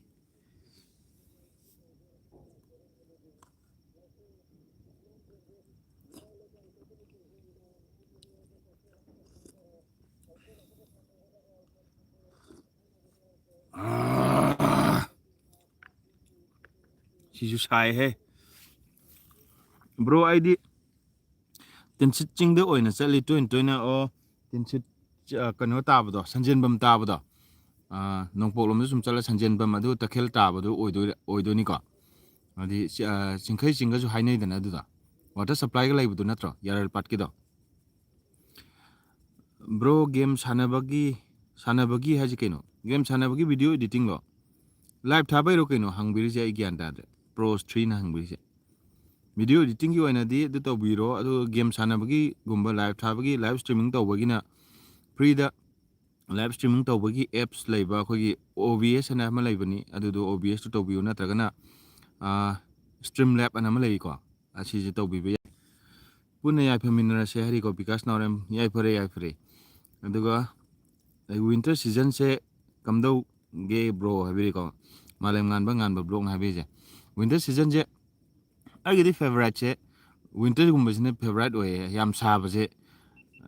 ꯑꯥ, ꯁꯤꯁꯨ ꯁꯥꯏꯍꯦ꯫ ꯕ꯭ꯔꯣ, ꯑꯩꯗꯤ ꯇꯤꯟꯁꯤꯠ ꯆꯤꯡꯗ ꯑꯣꯏꯅ ꯆꯠꯂꯤ ꯇꯣꯏꯅ ꯇꯣꯏꯅ꯫ ꯑꯣ, ꯇꯤꯟꯁꯤꯠ, ꯑ, ꯀꯩꯅꯣ ꯇꯥꯕꯗꯣ, ꯁꯟꯖꯦꯟꯕꯝ ꯇꯥꯕꯗꯣ, ꯑ, ꯅꯣꯡꯄꯣꯛꯂꯣꯝꯗ ꯁꯨꯝ ꯆꯠꯂ ꯁꯟꯖꯦꯟꯕꯝ ꯑꯗꯨ ꯇꯈꯦꯜ ꯇꯥꯕꯗꯣ ꯑꯣꯏꯗꯣꯏ-, ꯑꯣꯏꯗꯣꯏꯅꯤꯀꯣ꯫ ꯍꯥꯏꯗꯤ, ꯆ-, ꯑ, ꯆꯤꯡꯈꯩ ꯆꯤꯡꯒꯁꯨ ꯍꯥꯏꯅꯩꯗꯅ ꯑꯗꯨꯗꯣ꯫ ꯋꯥꯇꯔ ꯁꯄ꯭ꯂꯥꯏꯒ ꯂꯩꯕꯗꯨ ꯅꯠꯇ꯭ꯔꯣ, ꯌꯥꯔꯜ ꯄꯥꯠꯀꯤꯗꯣ? ꯕ꯭ꯔꯣ, ꯒꯦꯝ ꯁꯥꯟꯅꯕꯒꯤ, ꯁꯥꯟꯅꯕꯒꯤ ꯍꯥꯏꯁꯦ ꯀꯩꯅꯣ? ꯒꯦꯝ ꯁꯥꯟꯅꯕꯒꯤ ꯚꯤꯗꯤꯑꯣ ꯏꯗꯤꯇꯤꯡꯂꯣ? ꯂꯥꯏꯚ ꯊꯥꯕꯩꯔꯣ ꯀꯩꯅꯣ ꯍꯪꯕꯤꯔꯤꯁꯦ? ꯑꯩ ꯒ꯭ꯌꯥꯟ ꯇꯥꯗ꯭ꯔꯦ꯫ ꯄ꯭ꯔꯣꯁ ꯊ꯭ꯔꯤꯅ ꯍꯪꯕꯤꯔꯤꯁꯦ꯫ ꯚꯤꯗꯤꯑꯣ ꯏꯗꯤꯇꯤꯡꯒꯤ ꯑꯣꯏꯅꯗꯤ ꯑꯗꯨ ꯇꯧꯕꯤꯔꯣ, ꯑꯗꯨꯒ ꯒꯦꯝ ꯁꯥꯟꯅꯕꯒꯤꯒꯨꯝꯕ, ꯂꯥꯏꯚ ꯊꯥꯕꯒꯤ, ꯂꯥꯏꯚ ꯁ꯭ꯇ꯭ꯔꯤꯃꯤꯡ ꯇꯧꯕꯒꯤꯅ ꯐ꯭ꯔꯤꯗ ꯂꯥꯏꯚ ꯁ꯭ꯇ꯭ꯔꯤꯃꯤꯡ ꯇꯧꯕꯒꯤ ꯑꯦꯞꯁ ꯂꯩꯕ, ꯑꯩꯈꯣꯏꯒꯤ ꯑꯣ ꯕꯤ ꯑꯦꯁ ꯍꯥꯏꯅ ꯑꯃ ꯂꯩꯕꯅꯤ, ꯑꯗꯨꯗꯣ ꯑꯣ ꯕꯤ ꯑꯦꯁꯇꯨ ꯇꯧꯕꯤꯌꯨ, ꯅꯠꯇ꯭ꯔꯒꯅ ꯁ꯭ꯇ꯭ꯔꯤꯝ ꯂꯦꯕ ꯑꯅ ꯑꯃ ꯂꯩꯔꯤꯀꯣ, ꯑꯁꯤꯁꯦ ꯇꯧꯕꯤꯕ ꯌꯥꯏ꯫ ꯄꯨꯟꯅ ꯌꯥꯏꯐꯃꯤꯟꯅꯔꯁꯦ ꯍꯥꯏꯔꯤꯀꯣ ꯕꯤꯀꯥꯁ ꯅꯥꯎꯔꯦꯝ꯫ ꯌꯥꯏꯐꯔꯦ, ꯌꯥꯏꯐꯔꯦ꯫ ꯑꯗꯨꯒ ꯋꯤꯟꯇꯔ ꯁꯤꯖꯟꯁꯦ ꯀꯝꯗꯧꯒꯦ ꯕ꯭ꯔꯣ ꯍꯥꯏꯕꯤꯔꯤꯀꯣ, ꯃꯥꯂꯦꯝ ꯉꯥꯟꯕ ꯉꯥꯟꯕ ꯕ꯭ꯂꯣꯛꯅ ꯍꯥꯏꯕꯤꯔꯤꯁꯦ꯫ ꯋꯤꯟꯇꯔ ꯁꯤꯖꯟꯁꯦ ꯑꯩꯒꯤꯗꯤ ꯐꯦꯚꯣꯔꯥꯏꯠꯁꯦ, ꯋꯤꯟꯇꯔꯒꯨꯝꯕꯁꯤꯅ ꯐꯦꯚꯣꯔꯥꯏꯠ ꯑꯣꯏꯌꯦ꯫ ꯌꯥꯝ ꯁꯥꯕꯁꯦ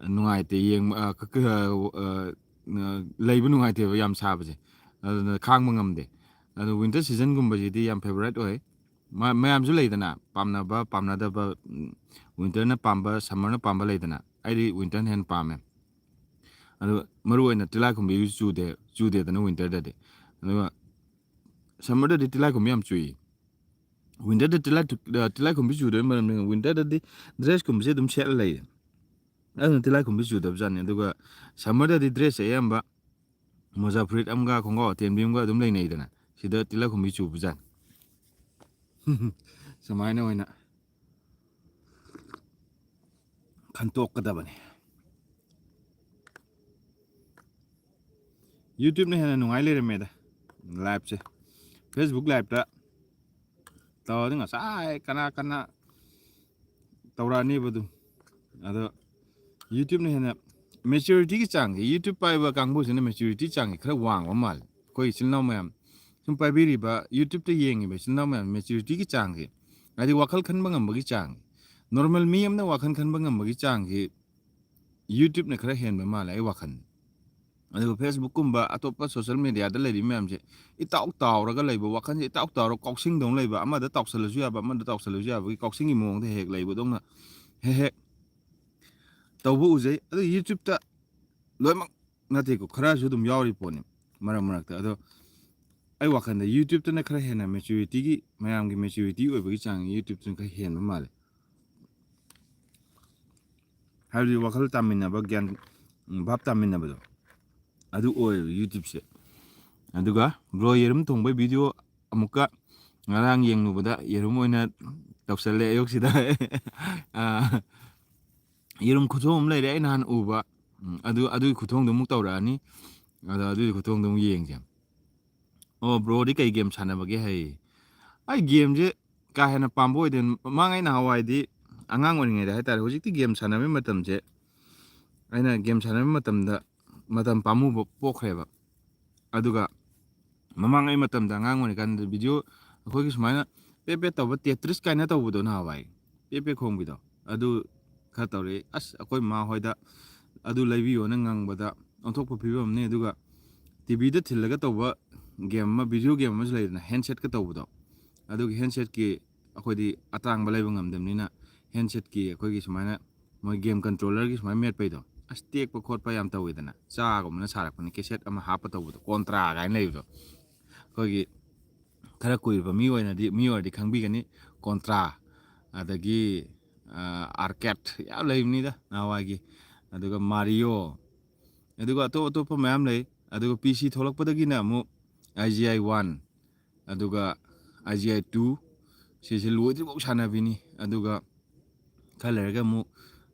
ꯅꯨꯡꯉꯥꯏꯇꯦ ꯌꯦꯡꯕ, ꯑ, ꯀ-, ꯀ-, ꯑ, ꯑ, ꯂꯩꯕ ꯅꯨꯡꯉꯥꯏꯇꯦꯕ ꯌꯥꯝ ꯁꯥꯕꯁꯦ, ꯑꯗꯨꯅ ꯈꯥꯡꯕ ꯉꯝꯗꯦ꯫ ꯑꯗꯣ ꯋꯤꯟꯇꯔ ꯁꯤꯖꯟꯒꯨꯝꯕꯁꯤꯗꯤ ꯌꯥꯝ ꯐꯦꯚꯣꯔꯥꯏꯠ ꯑꯣꯏ꯫ ꯃ-, ꯃꯌꯥꯝꯁꯨ ꯂꯩꯗꯅ, ꯄꯥꯝꯅꯕ ꯄꯥꯝꯅꯗꯕ, ꯎꯝ, ꯋꯤꯟꯇꯔꯅ ꯄꯥꯝꯕ, ꯁꯝꯃꯔꯅ ꯄꯥꯝꯕ ꯂꯩꯗꯅ, ꯑꯩꯗꯤ ꯋꯤꯟꯇꯔꯅ ꯍꯦꯟꯅ ꯄꯥꯝꯃꯦ꯫ ꯑꯗꯨ ꯃꯔꯨ ꯑꯣꯏꯅ ꯇꯤꯜꯂꯥꯏꯈꯨꯝꯕꯤ ꯆꯨꯗꯦ, ꯆꯨꯗꯦꯗꯅ ꯋꯤꯟꯇꯔꯗꯗꯤ꯫ ꯑꯗꯨꯒ ꯁꯝꯃꯔꯗꯗꯤ ꯇꯤꯜꯂꯥꯏꯈꯨꯝꯕꯤ ꯌꯥꯝ ꯆꯨꯏ꯫ ꯋꯤꯟꯇꯔꯗ ꯇꯤꯜꯂꯥꯏ-, ꯑ, ꯇꯤꯜꯂꯥꯏꯈꯨꯝꯕꯤ ꯆꯨꯗꯕꯩ ꯃꯔꯝꯗꯤ ꯋꯤꯟꯇꯔꯗꯗꯤ ꯗ꯭ꯔꯦꯁꯀꯨꯝꯕꯁꯦ ꯑꯗꯨꯝ ꯁꯦꯠꯂ ꯂꯩꯌꯦ꯫ ꯑꯗꯨꯅ ꯇꯤꯜꯂꯥꯏꯈꯨꯝꯕꯤ ꯆꯨꯗꯕꯖꯥꯠꯅꯤ꯫ ꯑꯗꯨꯒ ꯁꯝꯃꯔꯗꯗꯤ ꯗ꯭ꯔꯦꯁꯁꯦ ꯑꯌꯥꯝꯕ ꯃꯣꯖꯥ ꯐꯨꯔꯤꯠ ꯑꯃꯒ ꯈꯣꯡꯒ꯭ꯔꯥꯎ ꯑꯇꯦꯟꯕꯤ ꯑꯃꯒ ꯑꯗꯨꯝ ꯂꯩꯅꯩꯗꯅ, ꯁꯤꯗ ꯇꯤꯜꯂꯥꯏꯈꯨꯝꯕꯤ ꯆꯨꯕꯖꯥꯠꯅꯤ꯫ ꯁꯨꯃꯥꯏꯅ ꯑꯣꯏꯅ ꯈꯟꯇꯣꯛꯀꯗꯕꯅꯤ꯫ YouTubeꯅ ꯍꯦꯟꯅ ꯅꯨꯡꯉꯥꯏ ꯂꯩꯔꯝꯃꯦꯗ ꯂꯥꯏꯞꯁꯦ꯫ Facebook ꯂꯥꯏꯞꯇ ꯇꯧꯔꯗꯤ ꯉꯁꯥꯏ ꯀꯅꯥ ꯀꯅꯥ ꯇꯧꯔꯛꯑꯅꯦꯕ ꯑꯗꯨ꯫ ꯑꯗꯣ YouTubeꯅ ꯍꯦꯟꯅ ꯃꯦꯆꯨꯔꯤꯇꯤꯒꯤ ꯆꯥꯡꯁꯦ, YouTube ꯄꯥꯏꯕ ꯀꯥꯡꯕꯨꯁꯤꯅ ꯃꯦꯆꯨꯔꯤꯇꯤ ꯆꯥꯡꯁꯦ ꯈꯔ ꯋꯥꯡꯕ ꯃꯥꯜꯂꯦ꯫ ꯑꯩꯈꯣꯏ ꯏꯆꯤꯜ ꯏꯅꯥꯎ ꯃꯌꯥꯝ, ꯁꯨꯝ ꯄꯥꯏꯕꯤꯔꯤꯕ YouTubeꯇ ꯌꯦꯡꯉꯤꯕ ꯏꯆꯤꯜ ꯏꯅꯥꯎ ꯃꯌꯥꯝ ꯃꯦꯆꯨꯔꯤꯇꯤꯒꯤ ꯆꯥꯡꯁꯦ, ꯍꯥꯏꯗꯤ ꯋꯥꯈꯜ ꯈꯟꯕ ꯉꯝꯕꯒꯤ ꯆꯥꯡ, ꯅꯣꯔꯃꯦꯜ ꯃꯤ ꯑꯃꯅ ꯋꯥꯈꯜ ꯈꯟꯕ ꯉꯝꯕꯒꯤ ꯆꯥꯡꯁꯤ YouTubeꯅ ꯈꯔ ꯍꯦꯟꯕ ꯃꯥꯜꯂꯦ ꯑꯩ ꯋꯥꯈꯜ꯫ ꯑꯗꯨꯒ Facebookꯀꯨꯝꯕ ꯑꯇꯣꯞꯄ social mediaꯗ ꯂꯩꯔꯤꯕ ꯃꯌꯥꯝꯁꯦ ꯏꯇꯥꯎ ꯇꯥꯎꯔꯒ ꯂꯩꯕ, ꯋꯥꯈꯜꯁꯦ ꯏꯇꯥꯎ ꯇꯥꯎꯔꯒ ꯀꯥꯎꯁꯤꯡꯗꯧꯅ ꯂꯩꯕ, ꯑꯃꯗ ꯇꯥꯎꯁꯜꯂꯁꯨ ꯌꯥꯕ, ꯑꯃꯗ ꯇꯥꯎꯁꯜꯂꯁꯨ ꯌꯥꯕꯒꯤ ꯀꯥꯎꯁꯤꯡꯒꯤ ꯃꯑꯣꯡꯗ ꯍꯦꯛ ꯍꯦꯛ ꯂꯩꯕꯗꯧꯅ ꯍꯦꯛ ꯍꯦꯛ ꯇꯧꯕ ꯎꯖꯩ꯫ ꯑꯗꯨ YouTubeꯇ ꯂꯣꯏꯅꯃꯛ ꯅꯠꯇꯦꯀꯣ, ꯈꯔꯁꯨ ꯑꯗꯨꯝ ꯌꯥꯎꯔꯤ ꯄꯣꯠꯅꯤ ꯃꯔꯛ ꯃꯔꯛꯇ꯫ ꯑꯗꯣ ꯑꯩ ꯋꯥꯈꯜꯗ YouTubeꯇꯅ ꯈꯔ ꯍꯦꯟꯅ ꯃꯦꯆꯨꯔꯤꯇꯤꯒꯤ, ꯃꯌꯥꯝꯒꯤ ꯃꯦꯆꯨꯔꯤꯇꯤ ꯑꯣꯏꯕꯒꯤ ꯆꯥꯡ YouTubeꯇꯅ ꯈꯔ ꯍꯦꯟꯕ ꯃꯥꯜꯂꯦ꯫ ꯍꯥꯏꯕꯗꯤ ꯋꯥꯈꯜ ꯇꯥꯃꯤꯟꯅꯕ, ꯒ꯭ꯌꯥꯟ, ꯎꯝ, ꯚꯥꯞ ꯇꯥꯃꯤꯟꯅꯕꯗꯣ, ꯑꯗꯨ ꯑꯣꯏꯌꯦꯕ YouTube-ꯁꯦ꯫ ꯑꯗꯨꯒ bro, ꯌꯦꯔꯨꯝ ꯊꯣꯡꯕꯩ video ꯑꯃꯨꯛꯀ ꯉꯔꯥꯡ ꯌꯦꯡꯂꯨꯕꯗ ꯌꯦꯔꯨꯝ ꯑꯣꯏꯅ ꯇꯧꯁꯜꯂꯦ ꯑꯌꯨꯛꯁꯤꯗ꯫ ꯑꯥ, ꯌꯦꯔꯨꯝ ꯈꯨꯊꯣꯡ ꯑꯃ ꯂꯩꯔꯦ ꯑꯩ ꯅꯍꯥꯟ ꯎꯕ꯫ ꯎꯝ, ꯑꯗꯨ, ꯑꯗꯨꯒꯤ ꯈꯨꯊꯣꯡꯗꯨ ꯑꯃꯨꯛ ꯇꯧꯔꯛꯑꯅꯤ꯫ ꯑꯗꯣ ꯑꯗꯨꯒꯤ ꯈꯨꯊꯣꯡꯗꯨ ꯑꯃꯨꯛ ꯌꯦꯡꯁꯦ꯫ ꯑꯣ, bro-ꯗꯤ ꯀꯩ game ꯁꯥꯟꯅꯕꯒꯦ ꯍꯩ? ꯑꯩ game-ꯁꯦ ꯀꯥ ꯍꯦꯟꯅ ꯄꯥꯝꯕ ꯑꯣꯏꯗꯦ꯫ ꯃꯃꯥꯡ ꯑꯩ ꯅꯍꯥꯟꯋꯥꯏꯗꯤ, ꯑꯉꯥꯡ ꯑꯣꯏꯔꯤꯉꯩꯗ ꯍꯥꯏꯇꯥꯔꯦ, ꯍꯧꯖꯤꯛꯇꯤ game ꯁꯥꯟꯅꯕꯒꯤ ꯃꯇꯝꯁꯦ, ꯑꯩꯅ game ꯁꯥꯟꯅꯕꯒꯤ ꯃꯇꯝꯗ ꯃꯇꯝ ꯄꯥꯝꯃꯨꯕ ꯄꯣꯛꯈ꯭ꯔꯦꯕ꯫ ꯑꯗꯨꯒ ꯃꯃꯥꯡ ꯑꯩ ꯃꯇꯝꯗ, ꯑꯉꯥꯡ ꯑꯣꯏꯔꯤꯀꯥꯟꯗ video ꯑꯩꯈꯣꯏꯒꯤ ꯁꯨꯃꯥꯏꯅ ꯄꯦꯠ ꯄꯦꯠ ꯇꯧꯕ Tetris ꯀꯥꯏꯅ ꯇꯧꯕꯗꯣ ꯅꯍꯥꯟꯋꯥꯏ, ꯄꯦꯠ ꯄꯦꯠ ꯈꯣꯡꯕꯤꯗꯣ, ꯑꯗꯨ ꯈꯔ ꯇꯧꯔꯛꯑꯦ꯫ ꯑꯁ, ꯑꯩꯈꯣꯏ ꯃꯥ ꯍꯣꯏꯗ ꯑꯗꯨ ꯂꯩꯕꯤꯌꯣꯅ ꯉꯪꯕꯗ ꯑꯣꯟꯊꯣꯛꯄ ꯐꯤꯕꯝ ꯑꯃꯅꯤ꯫ ꯑꯗꯨꯒ TV-ꯗ ꯊꯤꯜꯂꯒ ꯇꯧꯕ game ꯑꯃ, video game ꯑꯃꯁꯨ ꯂꯩꯗꯅ, handset-ꯀ ꯇꯧꯕꯗꯣ, ꯑꯗꯨꯒꯤ handset-ꯀꯤ ꯑꯩꯈꯣꯏꯗꯤ ꯑꯇꯥꯡꯕ ꯂꯩꯕ ꯉꯝꯗꯕꯅꯤꯅ, handset-ꯀꯤ ꯑꯩꯈꯣꯏꯒꯤ ꯁꯨꯃꯥꯏꯅ ꯃꯣꯏ game controller-ꯒꯤ ꯁꯨꯃꯥꯏꯅ ꯃꯦꯠꯄꯩꯗꯣ, ꯑꯁ, ꯇꯦꯛꯄ ꯈꯣꯠꯄ ꯌꯥꯝ ꯇꯧꯋꯤꯗꯅ, ꯆꯥꯒꯨꯝꯕꯅ ꯁꯥꯔꯛꯄꯅꯤ꯫ Cassette ꯑꯃ ꯍꯥꯞꯄ ꯇꯧꯕꯗꯣ, Contra ꯀꯥꯏꯅ ꯂꯩꯕꯗꯣ, ꯑꯩꯈꯣꯏꯒꯤ ꯈꯔ ꯀꯨꯏꯔꯕ ꯃꯤ ꯑꯣꯏꯅꯗꯤ, ꯃꯤ ꯑꯣꯏꯔꯗꯤ ꯈꯪꯕꯤꯒꯅꯤ꯫ Contra, ꯑꯗꯒꯤ, ꯑꯥ, Arcade ꯌꯥꯝ ꯂꯩꯕꯅꯤꯗ ꯅꯍꯥꯟꯋꯥꯏꯒꯤ꯫ ꯑꯗꯨꯒ Mario, ꯑꯗꯨꯒ ꯑꯇꯣꯞ ꯑꯇꯣꯞꯄ ꯃꯌꯥꯝ ꯂꯩ꯫ ꯑꯗꯨꯒ PC ꯊꯣꯛꯂꯛꯄꯗꯒꯤꯅ ꯑꯃꯨꯛ IGI one, ꯑꯗꯨꯒ IGI two, ꯁꯤꯁꯦ ꯂꯣꯏꯗ꯭ꯔꯤꯐꯥꯎ ꯁꯥꯟꯅꯕꯤꯅꯤ꯫ ꯑꯗꯨꯒ ꯈꯔ ꯂꯩꯔꯒ ꯑꯃꯨꯛ,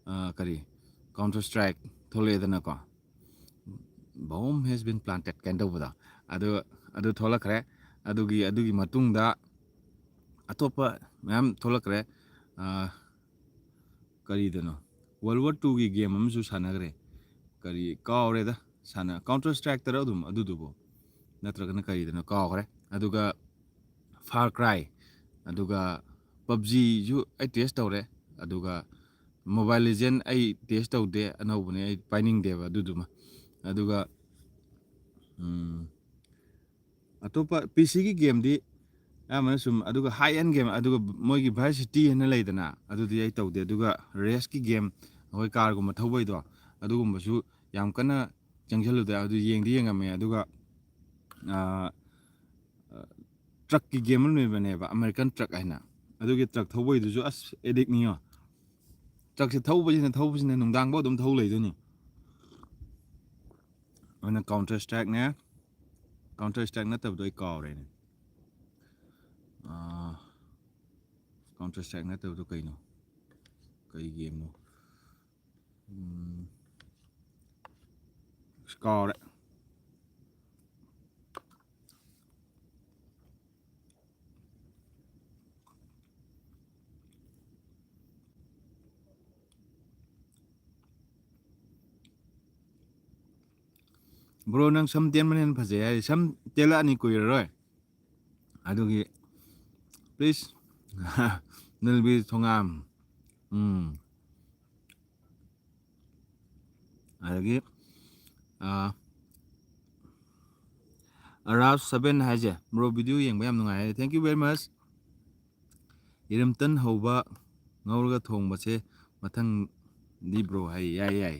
ꯑꯥ, ꯀꯔꯤ, Counter Strike ꯊꯣꯛꯂꯛꯑꯦꯗꯅꯀꯣ, "Bomb has been planted" ꯀꯥꯏꯅ ꯇꯧꯕꯗꯣ, ꯑꯗꯨ, ꯑꯗꯨ ꯊꯣꯛꯂꯛꯈ꯭ꯔꯦ꯫ ꯑꯗꯨꯒꯤ, ꯑꯗꯨꯒꯤ ꯃꯇꯨꯡꯗ ꯑꯇꯣꯞꯄ ꯃꯌꯥꯝ ꯊꯣꯛꯂꯛꯈ꯭ꯔꯦ꯫ ꯑꯥ, ꯀꯔꯤꯗꯅꯣ, World War Two-ꯒꯤ game ꯑꯃꯁꯨ ꯁꯥꯟꯅꯈ꯭ꯔꯦ꯫ ꯀꯔꯤ, ꯀꯥꯎꯔꯦꯗ, ꯁꯥꯟꯅ-, Counter Strike-ꯇꯔ ꯑꯗꯨꯝ ꯑꯗꯨꯗꯨꯕꯨ, ꯅꯠꯇ꯭ꯔꯒꯅ ꯀꯔꯤꯗꯅꯣ ꯀꯥꯎꯈ꯭ꯔꯦ꯫ ꯑꯗꯨꯒ Far Cry, ꯑꯗꯨꯒ PUBG-ꯁꯨ ꯑꯩ test ꯇꯧꯔꯦ꯫ ꯑꯗꯨꯒ Mobile Legend ꯑꯩ test ꯇꯧꯗꯦ, ꯑꯅꯧꯕꯅꯦ, ꯑꯩ ꯄꯥꯏꯅꯤꯡꯗꯦꯕ ꯑꯗꯨꯗꯨꯃ꯫ ꯑꯗꯨꯒ, ꯎꯝ, ꯑꯇꯣꯞꯄ PC-ꯒꯤ game-ꯗꯤ ꯑꯌꯥꯝꯕꯅ ꯁꯨꯝ, ꯑꯗꯨꯒ high end game, ꯑꯗꯨꯒ ꯃꯣꯏꯒꯤ Vice City ꯍꯥꯏꯅ ꯂꯩꯗꯅ, ꯑꯗꯨꯗꯤ ꯑꯩ ꯇꯧꯗꯦ꯫ ꯑꯗꯨꯒ race-ꯀꯤ game, ꯑꯩꯈꯣꯏ car-ꯒꯨꯝꯕ ꯊꯧꯕꯩꯗꯣ, ꯑꯗꯨꯒꯨꯝꯕꯁꯨ ꯌꯥꯝ ꯀꯟꯅ ꯆꯪꯁꯤꯜꯂꯨꯗꯦ꯫ ꯑꯗꯨ ꯌꯦꯡꯗꯤ ꯌꯦꯡꯉꯝꯃꯦ꯫ ꯑꯗꯨꯒ, ꯑꯥ, truck-ꯀꯤ game ꯑꯃ ꯂꯩꯕꯅꯦꯕ, American Truck ꯍꯥꯏꯅ꯫ ꯑꯗꯨꯒꯤ truck ꯊꯧꯕꯩꯗꯨꯁꯨ ꯑꯁ addict-ꯅꯤꯉꯣ꯫ ꯇ꯭ꯔꯛꯁꯦ ꯊꯧꯕꯁꯤꯅ ꯊꯧꯕꯁꯤꯅ ꯅꯨꯡꯗꯥꯡꯐꯥꯎ ꯑꯗꯨꯝ ꯊꯧ ꯂꯩꯗꯣꯏꯅꯤ꯫ ꯑꯗꯨꯅ Counter Strike ꯅꯦ, Counter Strike ꯅꯠꯇꯕꯗꯣ ꯑꯩ ꯀꯥꯎꯔꯦꯅꯦ꯫ ꯑꯥ, Counter Strike ꯅꯠꯇꯕꯗꯣ ꯀꯩꯅꯣ? ꯀꯩ game ꯅꯣ? ꯎꯝ, ꯑꯁ, ꯀꯥꯎꯔꯦ꯫ Bro, ꯅꯪ ꯁꯝ ꯇꯦꯟꯕꯅ ꯍꯦꯟꯅ ꯐꯖꯩ ꯍꯥꯏ꯫ ꯁꯝ ꯇꯦꯜꯂꯛꯑꯅꯤ ꯀꯨꯏꯔꯔꯣꯏ꯫ ꯑꯗꯨꯒꯤ please, ꯅꯤꯜꯕꯤ ꯊꯣꯉꯥꯝ, ꯎꯝ, ꯑꯗꯒꯤ, ꯑꯥ, ꯑꯔꯥꯖ ꯁꯕꯦꯟ ꯍꯥꯏꯁꯦ, bro, video ꯌꯦꯡꯕ ꯌꯥꯝ ꯅꯨꯡꯉꯥꯏ꯫ Thank you very much꯫ ꯏꯔꯝꯇꯟ ꯍꯧꯕ ꯉꯧꯔꯒ ꯊꯣꯡꯕꯁꯦ ꯃꯊꯪꯗꯤ bro ꯍꯥꯏ꯫ ꯌꯥꯏ, ꯌꯥꯏ꯫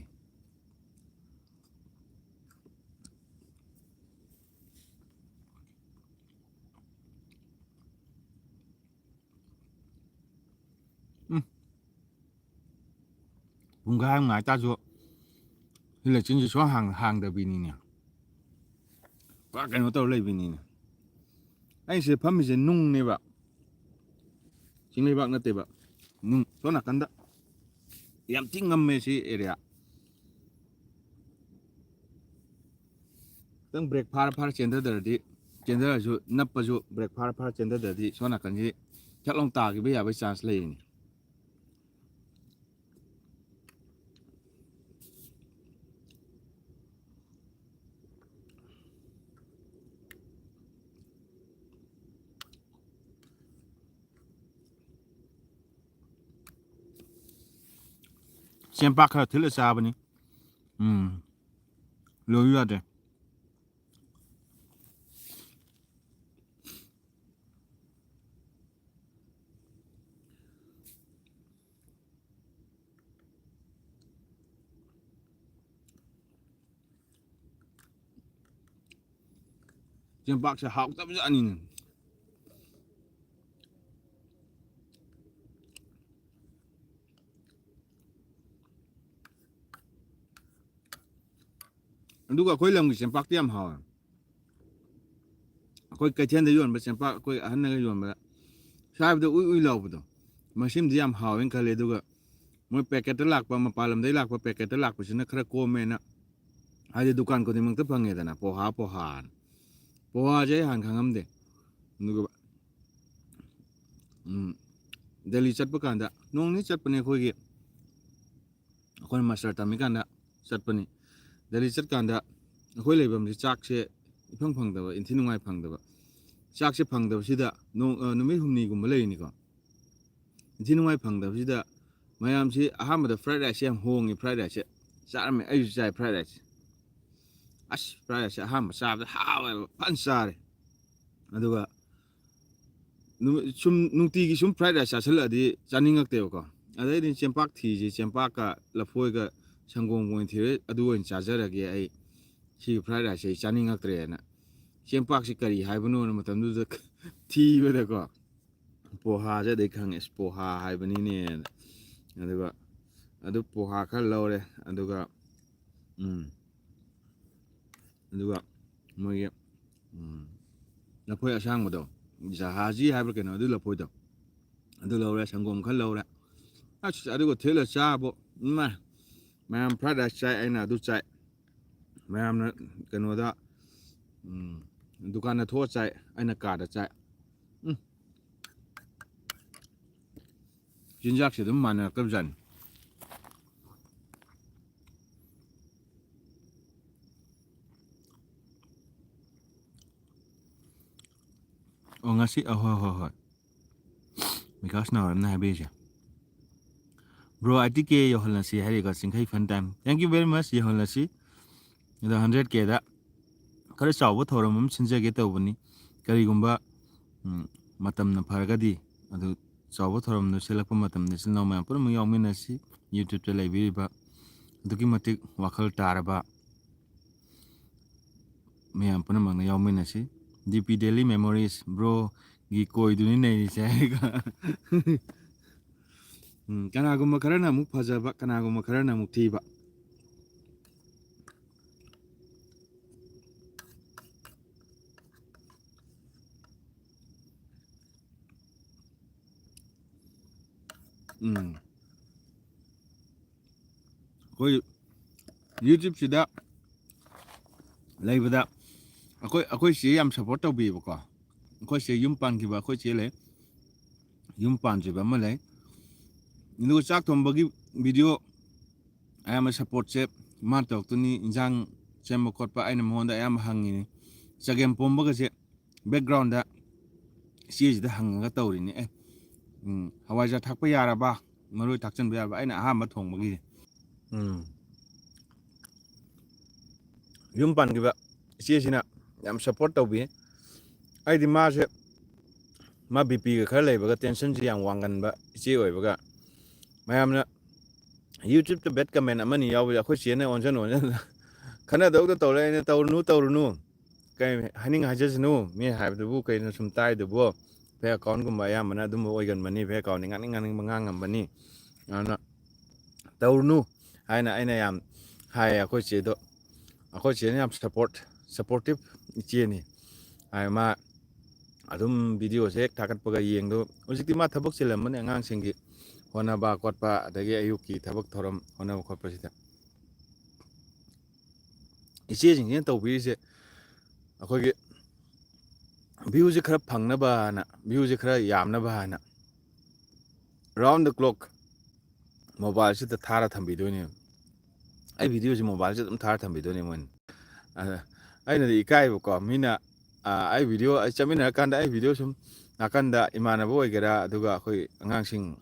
ꯎꯝ꯫ ꯄꯨꯡꯈꯥꯏ ꯑꯃ ꯉꯥꯏ ꯇꯥꯔꯁꯨ ꯁꯤ ꯂꯩꯆꯤꯟꯁꯤ ꯁꯨꯡꯍꯥꯡ ꯍꯥꯡꯗꯕꯤꯅꯤꯅꯦ꯫ ꯄꯨꯔꯥ ꯀꯩꯅꯣ ꯇꯧꯔ ꯂꯩꯕꯤꯅꯤꯅꯦ꯫ ꯑꯩ ꯁꯤꯗ ꯐꯝꯃꯤꯁꯦ ꯅꯨꯡꯅꯦꯕ, ꯆꯤꯡ ꯂꯩꯕꯥꯛ ꯅꯠꯇꯦꯕ, ꯅꯨꯡ꯫ ꯁꯣꯝ ꯅꯥꯀꯟꯗ ꯌꯥꯝ ꯊꯤ ꯉꯝꯃꯦ ꯁꯤ area꯫ ꯈꯤꯇꯪ brake ꯐꯥꯔ ꯐꯥꯔ ꯆꯦꯟꯊꯗ꯭ꯔꯗꯤ, ꯆꯦꯟꯊꯔꯁꯨ ꯅꯞꯄꯁꯨ brake ꯐꯥꯔ ꯐꯥꯔ ꯆꯦꯟꯊꯗ꯭ꯔꯗꯤ ꯁꯣꯝ ꯅꯥꯀꯟꯁꯤ ꯊꯛ ꯂꯥꯎ ꯇꯥꯈꯤꯕ ꯌꯥꯕꯒꯤ chance ꯂꯩꯔꯤꯅꯤ꯫ ꯆꯦꯡꯄꯥꯛ ꯈꯔ ꯊꯤꯠꯂ ꯆꯥꯕꯅꯤ꯫ ꯎꯝ꯫ ꯂꯣꯏꯌꯨ ꯌꯥꯗꯦ꯫ ꯆꯦꯡꯄꯥꯛꯁꯦ ꯍꯥꯎꯇꯕꯖꯥꯠꯅꯤꯅꯦ꯫ ꯑꯗꯨꯒ ꯑꯩꯈꯣꯏ ꯂꯝꯒꯤ ꯆꯦꯡꯄꯥꯛꯇꯤ ꯌꯥꯝ ꯍꯥꯎꯋꯦ꯫ ꯑꯩꯈꯣꯏ ꯀꯩꯊꯦꯜꯗ ꯌꯣꯟꯕ ꯆꯦꯡꯄꯥꯛ, ꯑꯩꯈꯣꯏ ꯑꯍꯟꯅꯒ ꯌꯣꯟꯕꯗ ꯁꯥꯏꯕꯗ ꯎꯏ ꯎꯏ ꯂꯥꯎꯕꯗꯣ, ꯃꯁꯤꯃꯗꯤ ꯌꯥꯝ ꯍꯥꯎꯋꯦꯅ ꯈꯜꯂꯦ꯫ ꯑꯗꯨꯒ ꯃꯣꯏ ꯄꯦꯀꯦꯠꯇ ꯂꯥꯛꯄ, ꯃꯄꯥꯟ ꯂꯝꯗꯒꯤ ꯂꯥꯛꯄ ꯄꯦꯀꯦꯠꯇ ꯂꯥꯛꯄꯁꯤꯅ ꯈꯔ ꯀꯣꯝꯃꯦꯅ, ꯍꯥꯏꯗꯤ ꯗꯨꯀꯥꯟ ꯈꯨꯗꯤꯡꯃꯛꯇ ꯐꯪꯉꯦꯗꯅ, ꯄꯣꯍꯥ, ꯄꯣꯍꯥꯅ꯫ ꯄꯣꯍꯥꯁꯦ ꯑꯩ ꯍꯥꯟꯅ ꯈꯪꯉꯝꯗꯦ꯫ ꯑꯗꯨꯒ ꯎꯝ, ꯗꯦꯜꯂꯤ ꯆꯠꯄ ꯀꯥꯟꯗ, ꯅꯣꯡ ꯅꯤꯅꯤ ꯆꯠꯄꯅꯦ ꯑꯩꯈꯣꯏꯒꯤ, ꯑꯩꯈꯣꯏꯅ ꯃꯥꯁꯇꯔ ꯇꯝꯃꯤꯀꯥꯟꯗ ꯆꯠꯄꯅꯤ꯫ ꯗꯦꯜꯂꯤ ꯆꯠꯀꯥꯟꯗ ꯑꯩꯈꯣꯏ ꯂꯩꯐꯝꯁꯦ ꯆꯥꯛꯁꯦ ꯏꯐꯪ ꯐꯪꯗꯕ, ꯏꯟꯊꯤ ꯅꯨꯡꯉꯥꯏ ꯐꯪꯗꯕ꯫ ꯆꯥꯛꯁꯦ ꯐꯪꯗꯕꯁꯤꯗ ꯅꯣꯡ-, ꯑ, ꯅꯨꯃꯤꯠ ꯍꯨꯝꯅꯤꯒꯨꯝꯕ ꯂꯩꯔꯤꯅꯤꯀꯣ꯫ ꯏꯟꯊꯤ ꯅꯨꯡꯉꯥꯏ ꯐꯪꯗꯕꯁꯤꯗ ꯃꯌꯥꯝꯁꯤ ꯑꯍꯥꯟꯕꯗ fried rice ꯁꯦ ꯌꯥꯝ ꯍꯣꯡꯉꯤ, fried rice ꯁꯦ ꯆꯥꯔꯝꯃꯦ, ꯑꯩꯁꯨ ꯆꯥꯏ fried rice ꯁꯦ꯫ ꯑꯁ, fried rice ꯁꯦ ꯑꯍꯥꯟꯕ ꯆꯥꯕꯗ ꯍꯥꯎꯋꯦꯕ, ꯐꯖꯅ ꯆꯥꯔꯦ꯫ ꯑꯗꯨꯒ ꯅꯨꯃꯤꯠ ꯁꯨꯝ ꯅꯨꯡꯇꯤꯒꯤ ꯁꯨꯝ fried rice ꯆꯥꯁꯤꯜꯂꯛꯑꯗꯤ ꯆꯥꯅꯤꯡꯉꯛꯇꯦꯕꯀꯣ꯫ ꯑꯗꯩꯗꯤ ꯆꯦꯡꯄꯥꯛ ꯊꯤꯁꯤ, ꯆꯦꯡꯄꯥꯛꯀ ꯂꯐꯣꯏꯒ ꯁꯪꯒꯣꯝꯒ ꯑꯣꯏꯅ ꯊꯤꯔꯦ, ꯑꯗꯨ ꯑꯣꯏꯅ ꯆꯥꯖꯔꯒꯦ ꯑꯩ, ꯁꯤꯒꯤ fried rice ꯁꯦ ꯑꯩ ꯆꯥꯅꯤꯡꯉꯛꯇ꯭ꯔꯦꯅ꯫ ꯆꯦꯡꯄꯥꯛꯁꯤ ꯀꯔꯤ ꯍꯥꯏꯕꯅꯣꯅ ꯃꯇꯝꯗꯨꯗ ꯊꯤꯕꯗꯀꯣ, ꯄꯣꯍꯥꯁꯦ ꯑꯗꯩ ꯈꯪꯉꯦ, ꯑꯁ, ꯄꯣꯍꯥ ꯍꯥꯏꯕꯅꯤꯅꯦꯅ꯫ ꯑꯗꯨꯒ ꯑꯗꯨ ꯄꯣꯍꯥ ꯈꯔ ꯂꯧꯔꯦ, ꯑꯗꯨꯒ ꯎꯝ, ꯑꯗꯨꯒ ꯃꯣꯏꯒꯤ, ꯎꯝ, ꯂꯐꯣꯏ ꯑꯁꯥꯡꯕꯗꯣ, ꯖꯍꯥꯖꯤ ꯍꯥꯏꯕ꯭ꯔꯥ ꯀꯩꯅꯣ, ꯑꯗꯨ ꯂꯐꯣꯏꯗꯣ, ꯑꯗꯨ ꯂꯧꯔꯦ, ꯁꯪꯒꯣꯝ ꯈꯔ ꯂꯧꯔꯦ꯫ ꯑꯁ, ꯑꯗꯨꯒ ꯊꯤꯠꯂ ꯆꯥꯕꯨ, ꯏꯃꯥ! ꯃꯌꯥꯝ fried rice ꯆꯥꯏ, ꯑꯩꯅ ꯑꯗꯨ ꯆꯥꯏ꯫ ꯃꯌꯥꯝꯅ ꯀꯩꯅꯣꯗ, ꯎꯝ, ꯗꯨꯀꯥꯟꯗ ꯊꯣꯛꯑ ꯆꯥꯏ, ꯑꯩꯅ ꯀꯥꯗ ꯆꯥꯏ꯫ ꯎꯝ꯫ ꯆꯤꯟꯖꯥꯛꯁꯦ ꯑꯗꯨꯝ ꯃꯥꯟꯅꯔꯛꯇꯕꯖꯥꯠꯅꯤ꯫ ꯑꯣ, ꯉꯁꯤ, ꯑ, ꯍꯣꯏ, ꯍꯣꯏ, ꯍꯣꯏ꯫ ꯕꯤꯀꯥꯁ ꯅꯥꯎꯔꯦꯝꯅ ꯍꯥꯏꯕꯤꯔꯤꯁꯦ꯫ Bro, ꯑꯥꯏꯇꯤ ꯀꯦ ꯌꯧꯍꯜꯂꯁꯤ ꯍꯥꯏꯔꯤꯀꯣ, Chingkhei fun time꯫ Thank you very much, ꯌꯧꯍꯜꯂꯁꯤ꯫ ꯑꯗꯣ ꯍꯟꯗ꯭ꯔꯦꯠ ꯀꯦꯗ ꯈꯔ ꯆꯥꯎꯕ ꯊꯧꯔꯝ ꯑꯃ ꯁꯤꯟꯖꯒꯦ ꯇꯧꯕꯅꯤ꯫ ꯀꯔꯤꯒꯨꯝꯕ, ꯎꯝ, ꯃꯇꯝꯅ ꯐꯔꯒꯗꯤ, ꯑꯗꯨ ꯆꯥꯎꯕ ꯊꯧꯔꯝꯗꯨ ꯁꯤꯜꯂꯛꯄ ꯃꯇꯝꯗ ꯏꯆꯤꯜ ꯏꯅꯥꯎ ꯃꯌꯥꯝ ꯄꯨꯝꯅꯃꯛ ꯌꯥꯎꯃꯤꯟꯅꯁꯤ꯫ YouTube-ꯇ ꯂꯩꯕꯤꯔꯤꯕ ꯑꯗꯨꯛꯀꯤ ꯃꯇꯤꯛ ꯋꯥꯈꯜ ꯇꯥꯔꯕ ꯃꯌꯥꯝ ꯄꯨꯝꯅꯃꯛꯅ ꯌꯥꯎꯃꯤꯟꯅꯁꯤ꯫ ꯗꯤ ꯄꯤ Daily Memories, bro-ꯒꯤ ꯀꯣꯏꯗꯨꯅꯤ ꯅꯩꯔꯤꯁꯦ ꯍꯥꯏꯔꯒ꯫ ꯎꯝ, ꯀꯅꯥꯒꯨꯝꯕ ꯈꯔꯅ ꯑꯃꯨꯛ ꯐꯖꯕ, ꯀꯅꯥꯒꯨꯝꯕ ꯈꯔꯅ ꯑꯃꯨꯛ ꯊꯤꯕ꯫ ꯎꯝ꯫ ꯑꯩꯈꯣꯏ YouTube-ꯁꯤꯗ ꯂꯩꯕꯗ ꯑꯩꯈꯣꯏ, ꯑꯩꯈꯣꯏ ꯆꯦ ꯌꯥꯝ support ꯇꯧꯕꯤꯌꯦꯕꯀꯣ꯫ ꯑꯩꯈꯣꯏ ꯆꯦ ꯌꯨꯝ ꯄꯥꯟꯈꯤꯕ ꯑꯩꯈꯣꯏ ꯆꯦ ꯂꯩ, ꯌꯨꯝ ꯄꯥꯟꯗ꯭ꯔꯤꯕ ꯑꯃ ꯂꯩ꯫ ꯑꯗꯨꯒ ꯆꯥꯛ ꯊꯣꯡꯕꯒꯤ video ꯑꯌꯥꯝꯕ support-ꯁꯦ ꯃꯥ ꯇꯧꯔꯛꯇꯣꯏꯅꯤ, ꯏꯟꯖꯥꯡ ꯁꯦꯝꯕ ꯈꯣꯠꯄ ꯑꯩꯅ ꯃꯉꯣꯟꯗ ꯑꯌꯥꯝꯕ ꯍꯪꯉꯤꯅꯤ꯫ ꯆꯒꯦꯝ ꯄꯣꯝꯕꯒꯁꯦ background-ꯗ ꯏꯆꯦꯁꯤꯗ ꯍꯪꯉꯒ ꯇꯧꯔꯤꯅꯤ꯫ "ꯑꯦ, ꯎꯝ, ꯍꯋꯥꯏꯖꯥꯔ ꯊꯥꯛꯄ ꯌꯥꯔꯕ? ꯃꯔꯣꯏ ꯊꯥꯛꯆꯟꯕ ꯌꯥꯔꯕ?" ꯑꯩꯅ ꯑꯍꯥꯟꯕ ꯊꯣꯡꯕꯒꯤꯗꯤ꯫ ꯎꯝ꯫ ꯌꯨꯝ ꯄꯥꯟꯈꯤꯕ ꯏꯆꯦꯁꯤꯅ ꯌꯥꯝ support ꯇꯧꯕꯤ꯫ ꯑꯩꯗꯤ ꯃꯥꯁꯦ, ꯃꯥ B P-ꯒ ꯈꯔ ꯂꯩꯕꯒ, tension-ꯁꯤ ꯌꯥꯝ ꯋꯥꯡꯒꯟꯕ ꯏꯆꯦ ꯑꯣꯏꯕꯒ, ꯃꯌꯥꯝꯅ YouTube-ꯇ bad comment ꯑꯃꯅꯤ ꯌꯥꯎꯕꯁꯦ ꯑꯩꯈꯣꯏ ꯆꯦꯅ ꯑꯣꯟꯁꯤꯟ ꯑꯣꯟꯁꯤꯟ ꯈꯟꯅꯗꯧꯗ ꯇꯧꯔꯦ꯫ ꯑꯩꯅ, "ꯇꯧꯔꯨꯅꯨ, ꯇꯧꯔꯨꯅꯨ, ꯀꯩ ꯍꯥꯏꯅꯤꯡ ꯍꯥꯏꯖꯁꯅꯨ, ꯃꯤ ꯍꯥꯏꯕꯗꯨꯕꯨ ꯀꯩꯅꯣ ꯁꯨꯝ ꯇꯥꯏꯗꯨꯕꯨ?" Fake account-ꯒꯨꯝꯕ ꯑꯌꯥꯝꯕꯅ ꯑꯗꯨꯝꯕ ꯑꯣꯏꯒꯟꯕꯅꯤ, fake account-ꯅꯤ, ꯉꯥꯡꯅꯤꯡ ꯉꯥꯡꯅꯤꯡꯕ ꯉꯥꯡꯉꯝꯕꯅꯤ꯫ ꯑꯗꯨꯅ ꯇꯧꯔꯨꯅꯨ ꯍꯥꯏꯅ ꯑꯩꯅ ꯌꯥꯝ ꯍꯥꯏꯌꯦ ꯑꯩꯈꯣꯏ ꯆꯦꯗꯣ꯫ ꯑꯩꯈꯣꯏ ꯆꯦꯅ ꯌꯥꯝ support, supportive ꯏꯆꯦꯅꯤ꯫ ꯍꯥꯏ ꯃꯥ ꯑꯗꯨꯝ video-ꯁꯦ ꯍꯦꯛ ꯊꯥꯒꯠꯄꯒ ꯌꯦꯡꯗꯣ꯫ ꯍꯧꯖꯤꯛꯇꯤ ꯃꯥ ꯊꯕꯛ ꯆꯤꯜꯂꯝꯃꯅꯤ, ꯑꯉꯥꯡꯁꯤꯡꯒꯤ ꯍꯣꯠꯅꯕ ꯈꯣꯠꯄ, ꯑꯗꯒꯤ ꯑꯌꯨꯛꯀꯤ ꯊꯕꯛ ꯊꯧꯔꯝ ꯍꯣꯠꯅꯕ ꯈꯣꯠꯄꯁꯤꯗ꯫ ꯏꯆꯦꯁꯤꯡꯁꯤꯅ ꯇꯧꯕꯤꯔꯤꯁꯦ ꯑꯩꯈꯣꯏꯒꯤ view-ꯁꯦ ꯈꯔ ꯐꯪꯅꯕ ꯍꯥꯏꯅ, view-ꯁꯦ ꯈꯔ ꯌꯥꯝꯅꯕ ꯍꯥꯏꯅ round the clock mobile-ꯁꯤꯗ ꯊꯥꯔ ꯊꯝꯕꯤꯗꯣꯏꯅꯦꯕ꯫ ꯑꯩ video-ꯁꯦ mobile-ꯁꯤꯗ ꯑꯗꯨꯝ ꯊꯥꯔ ꯊꯝꯕꯤꯗꯣꯏꯅꯦ ꯃꯣꯏꯅ꯫ ꯑꯗ ꯑꯩꯅꯗꯤ ꯏꯀꯥꯏꯕꯀꯣ, ꯃꯤꯅ, ꯑ, ꯑꯩ video, ꯑꯩ ꯆꯠꯃꯤꯟꯅꯔꯀꯥꯟꯗ ꯑꯩ video ꯁꯨꯝ ꯅꯥꯀꯟꯗ ꯏꯃꯥꯟꯅꯕ ꯑꯣꯏꯒꯦꯔꯥ, ꯑꯗꯨꯒ ꯑꯩꯈꯣꯏ ꯑꯉꯥꯡꯁꯤꯡ,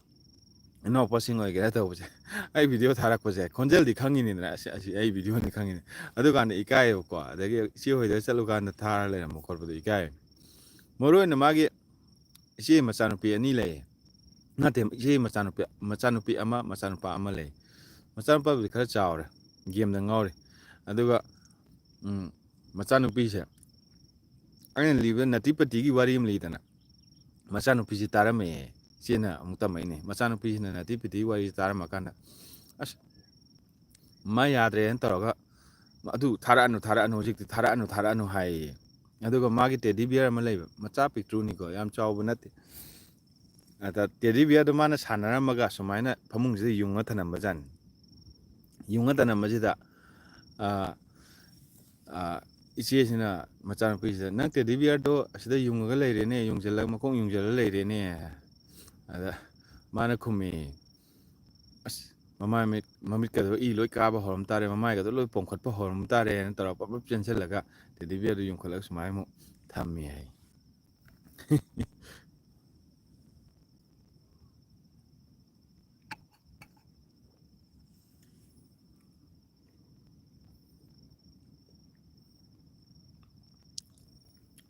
ꯏꯅꯥꯎꯄꯥꯁꯤꯡ ꯑꯣꯏꯒꯦꯔꯥ ꯇꯧꯕꯁꯦ, ꯑꯩ video ꯊꯥꯔꯛꯄꯁꯦ ꯈꯣꯟꯖꯦꯜꯗꯤ ꯈꯪꯉꯤꯅꯤꯗꯅ, ꯑꯁꯤ, ꯑꯁꯤ ꯑꯩ video-ꯅꯤ ꯈꯪꯉꯤꯅꯤ꯫ ꯑꯗꯨꯀꯥꯟꯗ ꯏꯀꯥꯏꯌꯦꯕꯀꯣ, ꯑꯗꯒꯤ ꯏꯆꯦ ꯍꯣꯏꯗ ꯆꯠꯂꯨꯀꯥꯟꯗ ꯊꯥꯔ ꯂꯩꯔꯝꯕ ꯈꯣꯠꯄꯗꯣ ꯏꯀꯥꯏꯌꯦ꯫ ꯃꯔꯨ ꯑꯣꯏꯅ ꯃꯥꯒꯤ ꯏꯆꯦ ꯃꯆꯥꯅꯨꯄꯤ ꯑꯅꯤ ꯂꯩꯌꯦ꯫ ꯅꯠꯇꯦ, ꯏꯆꯦ ꯃꯆꯥꯅꯨꯄꯤ, ꯃꯆꯥꯅꯨꯄꯤ ꯑꯃ, ꯃꯆꯥꯅꯨꯄꯥ ꯑꯃ ꯂꯩ꯫ ꯃꯆꯥꯅꯨꯄꯥꯕꯨꯗꯤ ꯈꯔ ꯆꯥꯎꯔꯦ, game-ꯗ ꯉꯥꯎꯔꯤ꯫ ꯑꯗꯨꯒ, ꯎꯝ, ꯃꯆꯥꯅꯨꯄꯤꯁꯦ, ꯑꯩꯅ ꯂꯤꯕꯗ ꯅꯥꯇꯤ ꯄꯇꯤꯒꯤ ꯋꯥꯔꯤ ꯑꯃ ꯂꯩꯗꯅ, ꯃꯆꯥꯅꯨꯄꯤꯁꯤ ꯇꯥꯔꯝꯃꯦ, ꯏꯆꯦꯅ ꯑꯃꯨꯛ ꯇꯝꯃꯛꯏꯅꯦ꯫ ꯃꯆꯥꯅꯨꯄꯤꯁꯤꯅ ꯅꯥꯇꯤ ꯄꯇꯤꯒꯤ ꯋꯥꯔꯤ ꯇꯥꯔꯝꯃꯀꯥꯟꯗ, "ꯑꯁ, ꯃꯥ ꯌꯥꯗ꯭ꯔꯦꯅ" ꯇꯧꯔꯒ, "ꯑꯗꯨ ꯊꯥꯔꯛꯑꯅꯨ, ꯊꯥꯔꯛꯑꯅꯨ, ꯍꯧꯖꯤꯛꯇꯤ ꯊꯥꯔꯛꯑꯅꯨ, ꯊꯥꯔꯛꯑꯅꯨ" ꯍꯥꯏꯌꯦ꯫ ꯑꯗꯨꯒ ꯃꯥꯒꯤ teddy bear ꯑꯃ ꯂꯩꯕ, ꯃꯆꯥ ꯄꯤꯛꯇ꯭ꯔꯨꯅꯤꯀꯣ, ꯌꯥꯝ ꯆꯥꯎꯕ ꯅꯠꯇꯦ꯫ ꯑꯗ ꯇꯦꯗꯤ ꯕꯤꯌꯔꯗꯣ ꯃꯥꯅ ꯁꯥꯟꯅꯔꯝꯃꯒ ꯁꯨꯃꯥꯏꯅ ꯐꯃꯨꯡꯁꯤꯗ ꯌꯨꯡꯉ ꯊꯅꯝꯕꯖꯥꯠꯅꯤ꯫ ꯌꯨꯡꯉ ꯊꯅꯝꯕꯁꯤꯗ, ꯑ, ꯑ, ꯏꯆꯦꯁꯤꯅ ꯃꯆꯥꯅꯨꯄꯤꯁꯤꯗ, "ꯅꯪ ꯇꯦꯗꯤ ꯕꯤꯌꯔꯗꯣ ꯑꯁꯤꯗ ꯌꯨꯡꯉꯒ ꯂꯩꯔꯦꯅꯦ, ꯌꯨꯡꯁꯤꯜꯂꯒ, ꯃꯈꯣꯡ ꯌꯨꯡꯁꯤꯜꯂ ꯂꯩꯔꯦꯅꯦ?" ꯑꯗ ꯃꯥꯅ ꯈꯨꯝꯃꯤ, "ꯑꯁ, ꯃꯃꯥꯏ ꯃꯤꯠ, ꯃꯃꯤꯠꯀꯗꯣ ꯏ ꯂꯣꯏ ꯀꯥꯕ ꯍꯧꯔꯝ ꯇꯥꯔꯦ, ꯃꯃꯥꯏꯒꯗꯣ ꯂꯣꯏ ꯄꯣꯝꯈꯠꯄ ꯍꯧꯔꯝ ꯇꯥꯔꯦꯅ" ꯇꯧꯔꯒ ꯄꯞ ꯄꯞ ꯆꯦꯟꯁꯤꯜꯂꯒ ꯇꯦꯗꯤ ꯕꯤꯌꯔꯗꯣ ꯌꯨꯡꯈꯠꯂꯒ ꯁꯨꯃꯥꯏꯅ ꯑꯃꯨꯛ ꯊꯝꯃꯤ ꯍꯥꯏ꯫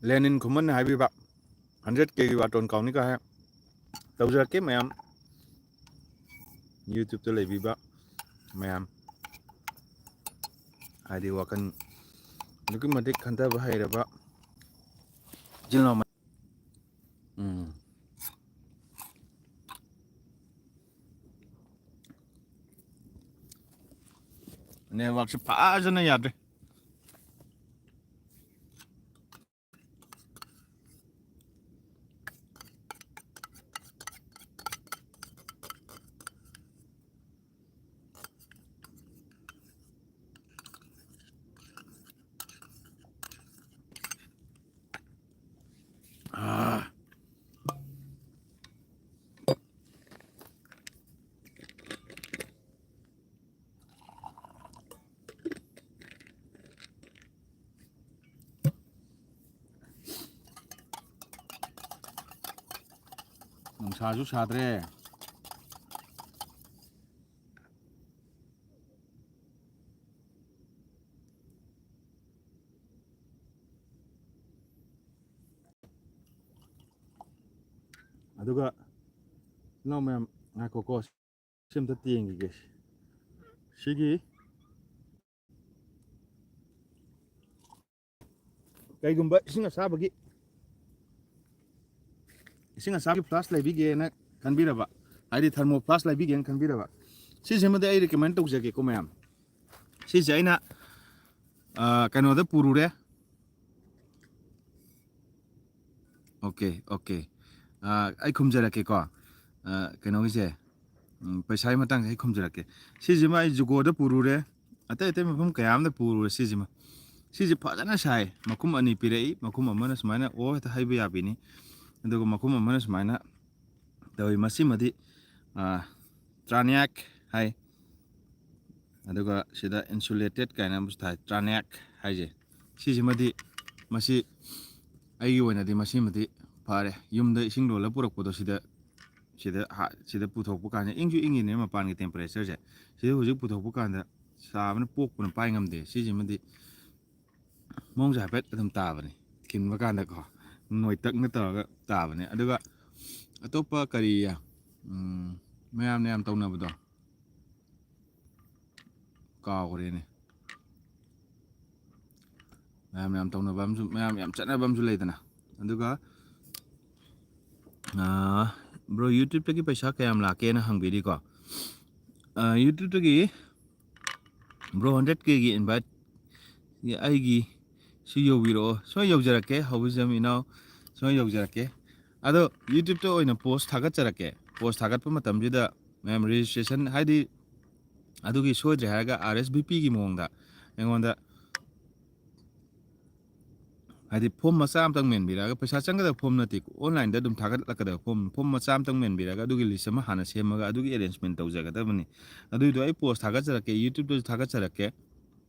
ꯂꯦꯅꯤꯟ ꯈꯨꯃꯟꯅ ꯍꯥꯏꯕꯤꯕ, "ꯍꯟꯗ꯭ꯔꯦꯠ ꯀꯦꯒꯤ ꯕꯥꯔꯇꯣꯟ ꯀꯥꯎꯅꯤꯒ" ꯍꯥꯏ꯫ ꯇꯧꯖꯔꯛꯀꯦ ꯃꯌꯥꯝ, YouTube-ꯇ ꯂꯩꯕꯤꯕ ꯃꯌꯥꯝ, ꯍꯥꯏꯗꯤ ꯋꯥꯈꯜ ꯑꯗꯨꯛꯀꯤ ꯃꯇꯤꯛ ꯈꯟꯊꯕ ꯍꯩꯔꯕ ꯏꯆꯤꯜ ꯏꯅꯥꯎ ꯃ-, ꯎꯝ꯫ ꯅꯦꯠꯋꯥꯛꯁꯦ ꯐꯖꯅ ꯌꯥꯗ꯭ꯔꯦ꯫ ꯑꯥ꯫ ꯅꯨꯡꯁꯥꯁꯨ ꯁꯥꯗ꯭ꯔꯦ꯫ ꯑꯗꯨꯒ ꯏꯅꯥꯎ ꯃꯌꯥꯝ ꯉꯥꯏꯈꯣꯀꯣ, ꯁꯤ ꯑꯝꯇ ꯇꯦꯡꯈꯤꯒꯦ꯫ ꯁꯤꯒꯤ ꯀꯩꯒꯨꯝꯕ ꯏꯁꯤꯡ ꯑꯁꯥꯕꯒꯤ, ꯏꯁꯤꯡ ꯑꯁꯥꯕꯒꯤ flask ꯂꯩꯕꯤꯒꯦꯅ ꯈꯟꯕꯤꯔꯕ, ꯍꯥꯏꯗꯤ thermo flask ꯂꯩꯕꯤꯒꯦꯅ ꯈꯟꯕꯤꯔꯕ, ꯁꯤꯁꯤꯃꯗꯤ ꯑꯩ recommend ꯇꯧꯖꯒꯦꯀꯣ ꯃꯌꯥꯝ꯫ ꯁꯤꯁꯦ ꯑꯩꯅ, ꯑ, ꯀꯩꯅꯣꯗ ꯄꯨꯔꯨꯔꯦ꯫ OK, OK꯫ ꯑꯩ ꯈꯨꯝꯖꯔꯛꯀꯦꯀꯣ꯫ ꯀꯩꯅꯣꯒꯤꯁꯦ, ꯄꯩꯁꯥꯒꯤ ꯃꯇꯥꯡꯁꯦ ꯑꯩ ꯈꯨꯝꯖꯔꯛꯀꯦ꯫ ꯁꯤꯁꯤꯃ ꯑꯩ ꯖꯨꯒꯣꯗ ꯄꯨꯔꯨꯔꯦ, ꯑꯇꯩ ꯑꯇꯩ ꯃꯐꯝ ꯀꯌꯥ ꯑꯃꯗ ꯄꯨꯔꯨꯔꯦ꯫ ꯁꯤꯁꯤꯃ ꯁꯤꯁꯦ ꯐꯖꯅ ꯁꯥꯏ꯫ ꯃꯈꯨꯝ ꯑꯅꯤ ꯄꯤꯔꯛꯏ꯫ ꯃꯈꯨꯝ ꯑꯃꯅ ꯁꯨꯃꯥꯏꯅ ꯑꯣ ꯍꯦꯛꯇ ꯍꯩꯕ ꯌꯥꯕꯤꯅꯤ, ꯑꯗꯨꯒ ꯃꯈꯨꯝ ꯑꯃꯅ ꯁꯨꯃꯥꯏꯅ ꯇꯧꯏ꯫ ꯃꯁꯤꯃꯗꯤ ꯇ꯭ꯔꯥꯅꯤꯌꯥꯛ ꯍꯥꯏ, ꯑꯗꯨꯒ ꯁꯤꯗ ꯏꯟꯁꯨꯂꯦꯇꯦꯠ ꯀꯥꯏꯅ ꯑꯃꯁꯨ ꯊꯥꯏ, ꯇ꯭ꯔꯥꯅꯤꯌꯥꯛ ꯍꯥꯏꯁꯦ꯫ ꯁꯤꯁꯤꯃꯗꯤ, ꯃꯁꯤ ꯑꯩꯒꯤ ꯑꯣꯏꯅꯗꯤ ꯃꯁꯤꯃꯗꯤ ꯐꯔꯦ꯫ ꯌꯨꯝꯗ ꯏꯁꯤꯡ ꯂꯣꯜꯂ ꯄꯨꯔꯛꯄꯗꯣ ꯁꯤꯗ, ꯁꯤꯗ ꯍꯥ-, ꯁꯤꯗ ꯄꯨꯊꯣꯛꯄ ꯀꯥꯟꯗ ꯏꯪꯁꯨ ꯏꯪꯉꯤꯅꯦ ꯃꯄꯥꯟꯒꯤ ꯇꯦꯝꯄꯔꯦꯆꯔꯁꯦ꯫ ꯁꯤꯗ ꯍꯧꯖꯤꯛ ꯄꯨꯊꯣꯛꯄ ꯀꯥꯟꯗ ꯁꯥꯕꯅ ꯄꯣꯛꯄꯅ ꯄꯥꯏ ꯉꯝꯗꯦ꯫ ꯁꯤꯁꯤꯃꯗꯤ ꯃꯑꯣꯡꯁꯦ ꯍꯥꯏꯐꯦꯠ ꯑꯗꯨꯝ ꯇꯥꯕꯅꯤ, ꯈꯤꯟꯕ ꯀꯥꯟꯗꯀꯣ, ꯅꯣꯏꯇꯛꯅ ꯇꯧꯔꯒ ꯇꯥꯕꯅꯦ꯫ ꯑꯗꯨꯒ ꯑꯇꯣꯞꯄ ꯀꯔꯤ, ꯎꯝ, ꯃꯌꯥꯝꯅ ꯌꯥꯝ ꯇꯧꯅꯕꯗꯣ ꯀꯥꯎꯈ꯭ꯔꯦꯅꯦ꯫ ꯃꯌꯥꯝ ꯌꯥꯝ ꯇꯧꯅꯕ ꯑꯃꯁꯨ, ꯃꯌꯥꯝ ꯌꯥꯝ ꯆꯠꯅꯕ ꯑꯃꯁꯨ ꯂꯩꯗꯅ꯫ ꯑꯗꯨꯒ ꯕ꯭ꯔꯣ, ꯌꯨꯇ꯭ꯌꯨꯕꯇꯒꯤ ꯄꯩꯁꯥ ꯀꯌꯥꯝ ꯂꯥꯛꯀꯦꯅ ꯍꯪꯕꯤꯔꯤꯀꯣ꯫ ꯌꯨꯇ꯭ꯌꯨꯕꯇꯒꯤ ꯕ꯭ꯔꯣ, ꯍꯟꯗ꯭ꯔꯦꯠ ꯀꯦꯒꯤ ꯏꯟꯚꯥꯏꯠ ꯑꯩꯒꯤ ꯁꯤ ꯌꯧꯕꯤꯔꯛꯑꯣ꯫ ꯁꯣꯏ ꯌꯧꯖꯔꯛꯀꯦ, ꯍꯧꯕꯤꯖꯝ ꯏꯅꯥꯎ, ꯁꯣꯏ ꯌꯧꯖꯔꯛꯀꯦ꯫ ꯑꯗꯣ ꯌꯨꯇ꯭ꯌꯨꯕꯇ ꯑꯣꯏꯅ ꯄꯣꯁ ꯊꯥꯒꯠꯆꯔꯛꯀꯦ꯫ ꯄꯣꯁ ꯊꯥꯒꯠꯄ ꯃꯇꯝꯁꯤꯗ ꯃꯌꯥꯝ ꯔꯦꯖꯤꯁꯇ꯭ꯔꯦꯁꯟ, ꯍꯥꯏꯗꯤ ꯑꯗꯨꯒꯤ ꯁꯣꯏꯗ꯭ꯔꯦ ꯍꯥꯏꯔꯒ ꯑꯥꯔ ꯑꯦꯁ ꯚꯤ ꯄꯤꯒꯤ ꯃꯑꯣꯡꯗ ꯑꯩꯉꯣꯟꯗ, ꯍꯥꯏꯗꯤ ꯐꯣꯝ ꯃꯆꯥ ꯑꯃꯇꯪ ꯃꯦꯟꯕꯤꯔꯛꯑꯒ, ꯄꯩꯁꯥ ꯆꯪꯒꯗꯕ ꯐꯣꯝ ꯅꯠꯇꯦ, ꯑꯣꯟꯂꯥꯏꯟꯗ ꯑꯗꯨꯝ ꯊꯥꯒꯠꯂꯛꯀꯗꯕ ꯐꯣꯝ, ꯐꯣꯝ ꯃꯆꯥ ꯑꯃꯇꯪ ꯃꯦꯟꯕꯤꯔꯛꯑꯒ ꯑꯗꯨꯒꯤ ꯂꯤꯁ ꯑꯃ ꯍꯥꯟꯅ ꯁꯦꯝꯃꯒ ꯑꯗꯨꯒꯤ ꯑꯦꯔꯦꯟꯖꯃꯦꯟ ꯇꯧꯖꯒꯗꯕꯅꯤ꯫ ꯑꯗꯨꯏꯗꯣ ꯑꯩ ꯄꯣꯁ ꯊꯥꯒꯠꯆꯔꯛꯀꯦ, ꯌꯨꯇ꯭ꯌꯨꯕꯇꯁꯨ ꯊꯥꯒꯠꯆꯔꯛꯀꯦ꯫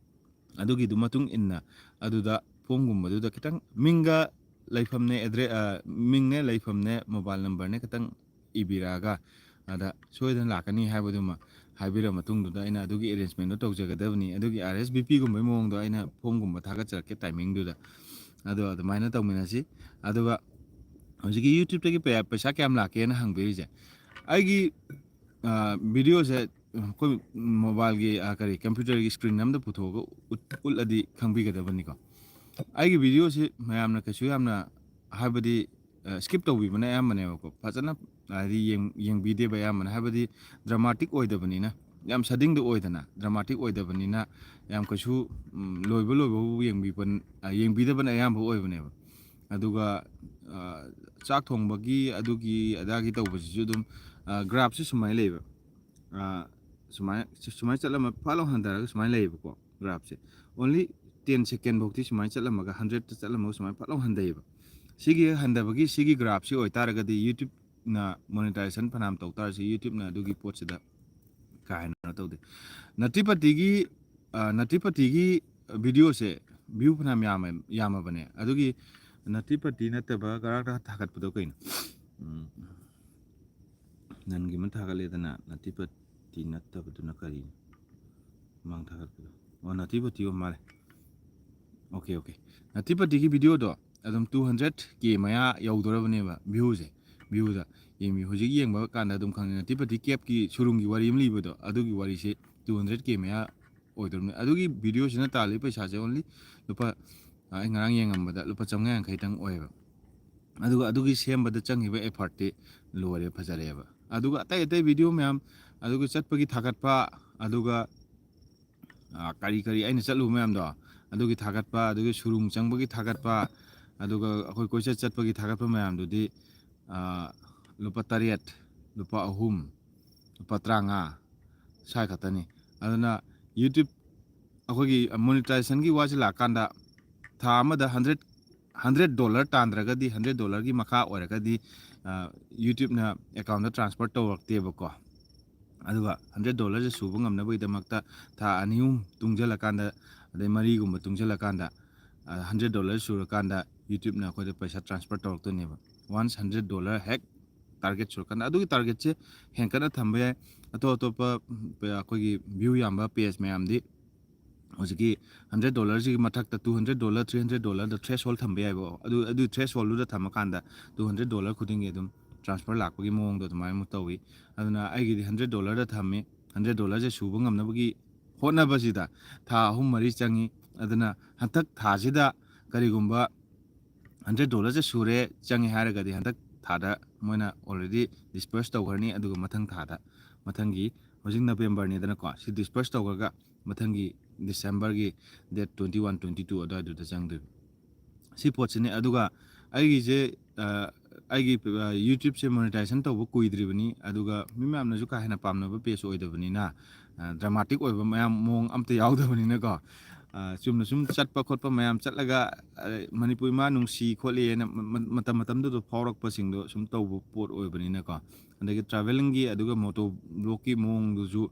ꯑꯗꯨꯒꯤꯗꯨ ꯃꯇꯨꯡ ꯏꯟꯅ ꯑꯗꯨꯗ ꯐꯣꯝꯒꯨꯝꯕꯗꯨꯗ ꯈꯤꯇꯪ ꯃꯤꯡꯒ ꯂꯩꯐꯝꯅꯦ, ꯑꯦꯗ꯭ꯔꯦ-, ꯑ, ꯃꯤꯡꯅꯦ, ꯂꯩꯐꯝꯅꯦ, ꯃꯣꯕꯥꯏꯜ ꯅꯝꯕꯔꯅꯦ ꯈꯤꯇꯪ ꯏꯕꯤꯔꯛꯑꯒ, ꯑꯗ ꯁꯣꯏꯗꯅ ꯂꯥꯛꯀꯅꯤ ꯍꯥꯏꯕꯗꯨꯃ ꯍꯥꯏꯕꯤꯔ ꯃꯇꯨꯡꯗꯨꯗ ꯑꯩꯅ ꯑꯗꯨꯒꯤ ꯑꯦꯔꯦꯟꯖꯃꯦꯟꯗꯣ ꯇꯧꯖꯒꯗꯕꯅꯤ꯫ ꯑꯗꯨꯒꯤ ꯑꯥꯔ ꯑꯦꯁ ꯚꯤ ꯄꯤꯒꯨꯝꯕꯒꯤ ꯃꯑꯣꯡꯗꯣ ꯑꯩꯅ ꯐꯣꯝꯒꯨꯝꯕ ꯊꯥꯒꯠꯆꯔꯛꯀꯦ ꯇꯥꯏꯃꯤꯡꯗꯨꯗ꯫ ꯑꯗꯣ ꯑꯗꯨꯃꯥꯏꯅ ꯇꯧꯃꯤꯟꯅꯁꯤ꯫ ꯑꯗꯨꯒ ꯍꯧꯖꯤꯛꯀꯤ ꯌꯨꯇ꯭ꯌꯨꯕꯇꯒꯤ ꯄꯩ-, ꯄꯩꯁꯥ ꯀꯌꯥꯝ ꯂꯥꯛꯀꯦꯅ ꯍꯪꯕꯤꯔꯤꯁꯦ, ꯑꯩꯒꯤ, ꯑ, ꯚꯤꯗꯤꯑꯣꯁꯦ ꯑꯩꯈꯣꯏ ꯃꯣꯕꯥꯏꯜꯒꯤ, ꯑ, ꯀꯔꯤ, ꯀꯝꯄ꯭ꯌꯨꯇꯔꯒꯤ ꯁ꯭ꯀ꯭ꯔꯤꯟ ꯑꯃꯗ ꯄꯨꯊꯣꯛꯑꯒ ꯎꯠ-, ꯎꯠꯂꯗꯤ ꯈꯪꯕꯤꯒꯗꯕꯅꯤꯀꯣ꯫ ꯑꯩꯒꯤ ꯚꯤꯗꯤꯑꯣꯁꯤ ꯃꯌꯥꯝꯅ ꯀꯩꯁꯨ ꯌꯥꯝꯅ, ꯍꯥꯏꯕꯗꯤ, ꯑ, ꯁ꯭ꯀꯤꯞ ꯇꯧꯕꯤꯕꯅ ꯑꯌꯥꯝꯕꯅꯦꯕꯀꯣ꯫ ꯐꯖꯅ, ꯍꯥꯏꯗꯤ, ꯌꯦꯡ-, ꯌꯦꯡꯕꯤꯗꯦꯕ ꯑꯌꯥꯝꯕꯅ, ꯍꯥꯏꯕꯗꯤ ꯗ꯭ꯔꯃꯥꯇꯤꯛ ꯑꯣꯏꯗꯕꯅꯤꯅ, ꯌꯥꯝ ꯁꯗꯤꯡꯗ ꯑꯣꯏꯗꯅ, ꯗ꯭ꯔꯃꯥꯇꯤꯛ ꯑꯣꯏꯗꯕꯅꯤꯅ ꯌꯥꯝ ꯀꯩꯁꯨ, ꯎꯝ, ꯂꯣꯏꯕ ꯂꯣꯏꯕꯕꯨ ꯌꯦꯡꯕꯤꯕ-, ꯑ, ꯌꯦꯡꯕꯤꯗꯕꯅ ꯑꯌꯥꯝꯕ ꯑꯣꯏꯕꯅꯦꯕ꯫ ꯑꯗꯨꯒ, ꯑ, ꯆꯥꯛ ꯊꯣꯡꯕꯒꯤ ꯑꯗꯨꯒꯤ ꯑꯗꯥꯒꯤ ꯇꯧꯕꯁꯤꯁꯨ ꯑꯗꯨꯝ, ꯑ, graphꯁꯦ ꯁꯨꯃꯥꯏꯅ ꯂꯩꯕ꯫ ꯑ, ꯁꯨꯃꯥꯏꯅ, ꯁꯨꯃꯥꯏꯅ ꯆꯠꯂꯝꯃ ꯐꯠ ꯂꯥꯎ ꯍꯟꯊꯔꯒ ꯁꯨꯃꯥꯏꯅ ꯂꯩꯌꯦꯕꯀꯣ graphꯁꯦ꯫ Only ten second ꯐꯥꯎꯗꯤ ꯁꯨꯃꯥꯏꯅ ꯆꯠꯂꯝꯃꯒ hundredꯇ ꯆꯠꯂꯝꯃꯒ ꯁꯨꯃꯥꯏꯅ ꯐꯠ ꯂꯥꯎ ꯍꯟꯊꯩꯌꯦꯕ꯫ ꯁꯤꯒꯤ ꯍꯟꯊꯕꯒꯤ ꯁꯤꯒꯤ graphꯁꯤ ꯑꯣꯏꯇꯥꯔꯒꯗꯤ YouTubeꯅ monetization ꯐꯅꯌꯥꯝ ꯇꯧ ꯇꯥꯔꯁꯨ YouTubeꯅ ꯑꯗꯨꯒꯤ ꯄꯣꯠꯁꯤꯗ ꯀꯥ ꯍꯦꯟꯅ ꯀꯩꯅꯣ ꯇꯧꯗꯦ꯫ ꯅꯇꯤꯄꯇꯤꯒꯤ, ꯑ, ꯅꯇꯤꯄꯇꯤꯒꯤ videoꯁꯦ view ꯐꯅꯌꯥꯝ ꯌꯥꯝꯃꯦ-, ꯌꯥꯝꯃꯕꯅꯦ꯫ ꯑꯗꯨꯒꯤ ꯅꯇꯤꯄꯇꯤ ꯅꯠꯇꯕ ꯉꯔꯥꯡ ꯅꯍꯥꯟ ꯊꯥꯒꯠꯄꯗꯣ ꯀꯩꯅꯣ? ꯎꯝ, ꯅꯟꯒꯤ ꯑꯃ ꯊꯥꯒꯠꯂꯦꯗꯅ, ꯅꯇꯤꯄꯇꯤ ꯅꯠꯇꯕꯗꯨꯅ ꯀꯔꯤꯅꯣ? ꯃꯃꯥꯡ ꯊꯥꯒꯠꯄꯗꯣ꯫ ꯑꯣ, ꯅꯇꯤꯄꯇꯤ ꯑꯣꯏ ꯃꯥꯜꯂꯦ꯫ OK, OK꯫ ꯅꯇꯤꯄꯇꯤꯒꯤ videoꯗꯣ ꯑꯗꯨꯝ two hundred K ꯃꯌꯥ ꯌꯧꯗꯣꯔꯕꯅꯦꯕ viewꯁꯦ, viewꯗ꯫ ꯌꯦꯡꯕꯤꯌꯨ, ꯍꯧꯖꯤꯛ ꯌꯦꯡꯕ ꯀꯥꯟꯗ ꯑꯗꯨꯝ ꯈꯪꯉꯦ, ꯅꯇꯤꯄꯇꯤ caveꯀꯤ ꯁꯨꯔꯨꯡꯒꯤ ꯋꯥꯔꯤ ꯑꯃ ꯂꯤꯕꯗꯣ, ꯑꯗꯨꯒꯤ ꯋꯥꯔꯤꯁꯦ two hundred K ꯃꯌꯥ ꯑꯣꯏꯗꯣꯔꯕꯅꯦ꯫ ꯑꯗꯨꯒꯤ videoꯁꯤꯅ ꯇꯥꯜꯂꯤ ꯄꯩꯁꯥꯁꯦ only ꯂꯨꯄꯥ, ꯑ, ꯑꯩ ꯉꯔꯥꯡ ꯌꯦꯡꯉꯝꯕꯗ ꯂꯨꯄꯥ ꯆꯥꯝꯃꯉꯥ ꯌꯥꯡꯈꯩꯇꯪ ꯑꯣꯏꯌꯦꯕ꯫ ꯑꯗꯨꯒ ꯑꯗꯨꯒꯤ ꯁꯦꯝꯕꯗ ꯆꯪꯉꯤꯕ effortꯇꯤ ꯂꯣꯏꯔꯦ, ꯐꯖꯔꯦꯕ꯫ ꯑꯗꯨꯒ ꯑꯇꯩ ꯑꯇꯩ video ꯃꯌꯥꯝ, ꯑꯗꯨꯒ ꯆꯠꯄꯒꯤ ꯊꯥꯒꯠꯄ, ꯑꯗꯨꯒ, ꯑ, ꯀꯔꯤ ꯀꯔꯤ ꯑꯩꯅ ꯆꯠꯂꯨꯕ ꯃꯌꯥꯝꯗꯣ, ꯑꯗꯨꯒꯤ ꯊꯥꯒꯠꯄ, ꯑꯗꯨꯒꯤ ꯁꯨꯔꯨꯡ ꯆꯪꯕꯒꯤ ꯊꯥꯒꯠꯄ, ꯑꯗꯨꯒ ꯑꯩꯈꯣꯏ ꯀꯣꯏꯆꯠ ꯆꯠꯄꯒꯤ ꯊꯥꯒꯠꯄ ꯃꯌꯥꯝꯗꯨꯗꯤ, ꯑ, ꯂꯨꯄꯥ ꯇꯔꯦꯠ, ꯂꯨꯄꯥ ꯑꯍꯨꯝ, ꯂꯨꯄꯥ ꯇꯔꯥꯃꯉꯥ, ꯁ꯭ꯋꯥꯏ ꯈꯛꯇꯅꯤ꯫ ꯑꯗꯨꯅ YouTube ꯑꯩꯈꯣꯏꯒꯤ monetizationꯒꯤ ꯋꯥꯁꯤ ꯂꯥꯛꯀꯥꯟꯗ ꯊꯥ ꯑꯃꯗ hundred, hundred dollar ꯇꯥꯟꯗ꯭ꯔꯒꯗꯤ, hundred dollarꯒꯤ ꯃꯈꯥ ꯑꯣꯏꯔꯒꯗꯤ, ꯑ, YouTubeꯅ accountꯇ transfer ꯇꯧꯔꯛꯇꯦꯕꯀꯣ꯫ ꯑꯗꯨꯒ hundred dollarꯁꯦ ꯁꯨꯕ ꯉꯝꯅꯕꯒꯤꯗꯃꯛꯇ ꯊꯥ ꯑꯅꯤ ꯑꯍꯨꯝ ꯇꯨꯡꯁꯤꯜꯂꯀꯥꯟꯗ, ꯑꯗꯩ ꯃꯔꯤꯒꯨꯝꯕ ꯇꯨꯡꯁꯤꯜꯂꯀꯥꯟꯗ, ꯑ, hundred dollar ꯁꯨꯔꯀꯥꯟꯗ YouTubeꯅ ꯑꯩꯈꯣꯏꯗ ꯄꯩꯁꯥ transfer ꯇꯧꯔꯛꯇꯣꯏꯅꯦꯕ꯫ Once hundred dollar ꯍꯦꯛ target ꯁꯨꯔꯀꯥꯟꯗ, ꯑꯗꯨꯒꯤ targetꯁꯦ ꯍꯦꯟꯀꯠꯅ ꯊꯝꯕ ꯌꯥꯏ꯫ ꯑꯇꯣꯞ ꯑꯇꯣꯞꯄ, ꯎꯝ, ꯑꯩꯈꯣꯏꯒꯤ view ꯌꯥꯝꯕ page ꯃꯌꯥꯝꯗꯤ ꯍꯧꯖꯤꯛꯀꯤ hundred dollarꯁꯤꯒꯤ ꯃꯊꯛꯇ two hundred dollar, three hundred dollarꯗ threshold ꯊꯝꯕ ꯌꯥꯏꯕ꯫ ꯑꯗꯨ, ꯑꯗꯨ thresholdꯗꯨꯗ ꯊꯝꯃꯀꯥꯟꯗ two hundred dollar ꯈꯨꯗꯤꯡꯒꯤ ꯑꯗꯨꯝ transfer ꯂꯥꯛꯄꯒꯤ ꯃꯑꯣꯡꯗꯣ ꯑꯗꯨꯃꯥꯏꯅ ꯑꯃꯨꯛ ꯇꯧꯏ꯫ ꯑꯗꯨꯅ ꯑꯩꯒꯤꯗꯤ hundred dollarꯗ ꯊꯝꯃꯤ꯫ Hundred dollarꯁꯦ ꯁꯨꯕ ꯉꯝꯅꯕꯒꯤ ꯍꯣꯠꯅꯕꯁꯤꯗ ꯊꯥ ꯑꯍꯨꯝ ꯃꯔꯤ ꯆꯪꯉꯤ꯫ ꯑꯗꯨꯅ ꯍꯟꯗꯛ ꯊꯥꯁꯤꯗ ꯀꯔꯤꯒꯨꯝꯕ hundred dollarꯁꯦ ꯁꯨꯔꯦ, ꯆꯪꯉꯦ ꯍꯥꯏꯔꯒꯗꯤ ꯍꯟꯗꯛ ꯊꯥꯗ ꯃꯣꯏꯅ already disperse ꯇꯧꯈ꯭ꯔꯅꯤ꯫ ꯑꯗꯨꯒ ꯃꯊꯪ ꯊꯥꯗ, ꯃꯊꯪꯒꯤ, ꯍꯧꯖꯤꯛ Novemberꯅꯤꯗꯅꯀꯣ, ꯁꯤ disperse ꯇꯧꯈ꯭ꯔꯒ ꯃꯊꯪꯒꯤ Decemberꯒꯤ date twenty one, twenty two ꯑꯗꯨꯋꯥꯏꯗꯨꯗ ꯆꯪꯗꯣꯏꯕ꯫ ꯁꯤ ꯄꯣꯠꯁꯤꯅꯤ꯫ ꯑꯗꯨꯒ ꯑꯩꯒꯤꯁꯦ, ꯑ, ꯑꯩꯒꯤ, ꯑ, YouTube-ꯁꯦ monetization ꯇꯧꯕ ꯀꯨꯏꯗ꯭ꯔꯤꯕꯅꯤ꯫ ꯑꯗꯨꯒ ꯃꯤ ꯃꯌꯥꯝꯅꯁꯨ ꯀꯥ ꯍꯦꯟꯅ ꯄꯥꯝꯅꯕ page ꯑꯣꯏꯗꯕꯅꯤꯅ, ꯑ, dramatic ꯑꯣꯏꯕ ꯃꯌꯥꯝ ꯃꯑꯣꯡ ꯑꯝꯇ ꯌꯥꯎꯗꯕꯅꯤꯅꯀꯣ꯫ ꯑ, ꯆꯨꯝꯅ ꯁꯨꯝ ꯆꯠꯄ ꯈꯣꯠꯄ ꯃꯌꯥꯝ ꯆꯠꯂꯒ, ꯑ, ꯃꯅꯤꯄꯨꯔ ꯏꯃꯥ ꯅꯨꯡꯁꯤ ꯈꯣꯠꯂꯤꯅ ꯃ-, ꯃ-, ꯃꯇꯝ ꯃꯇꯝꯗꯨꯗ ꯐꯥꯎꯔꯛꯄꯁꯤꯡꯗꯣ ꯁꯨꯝ ꯇꯧꯕ ꯄꯣꯠ ꯑꯣꯏꯕꯅꯤꯅꯀꯣ꯫ ꯑꯗꯒꯤ travelling-ꯒꯤ ꯑꯗꯨꯒ moto vlog-ꯀꯤ ꯃꯑꯣꯡꯗꯨꯁꯨ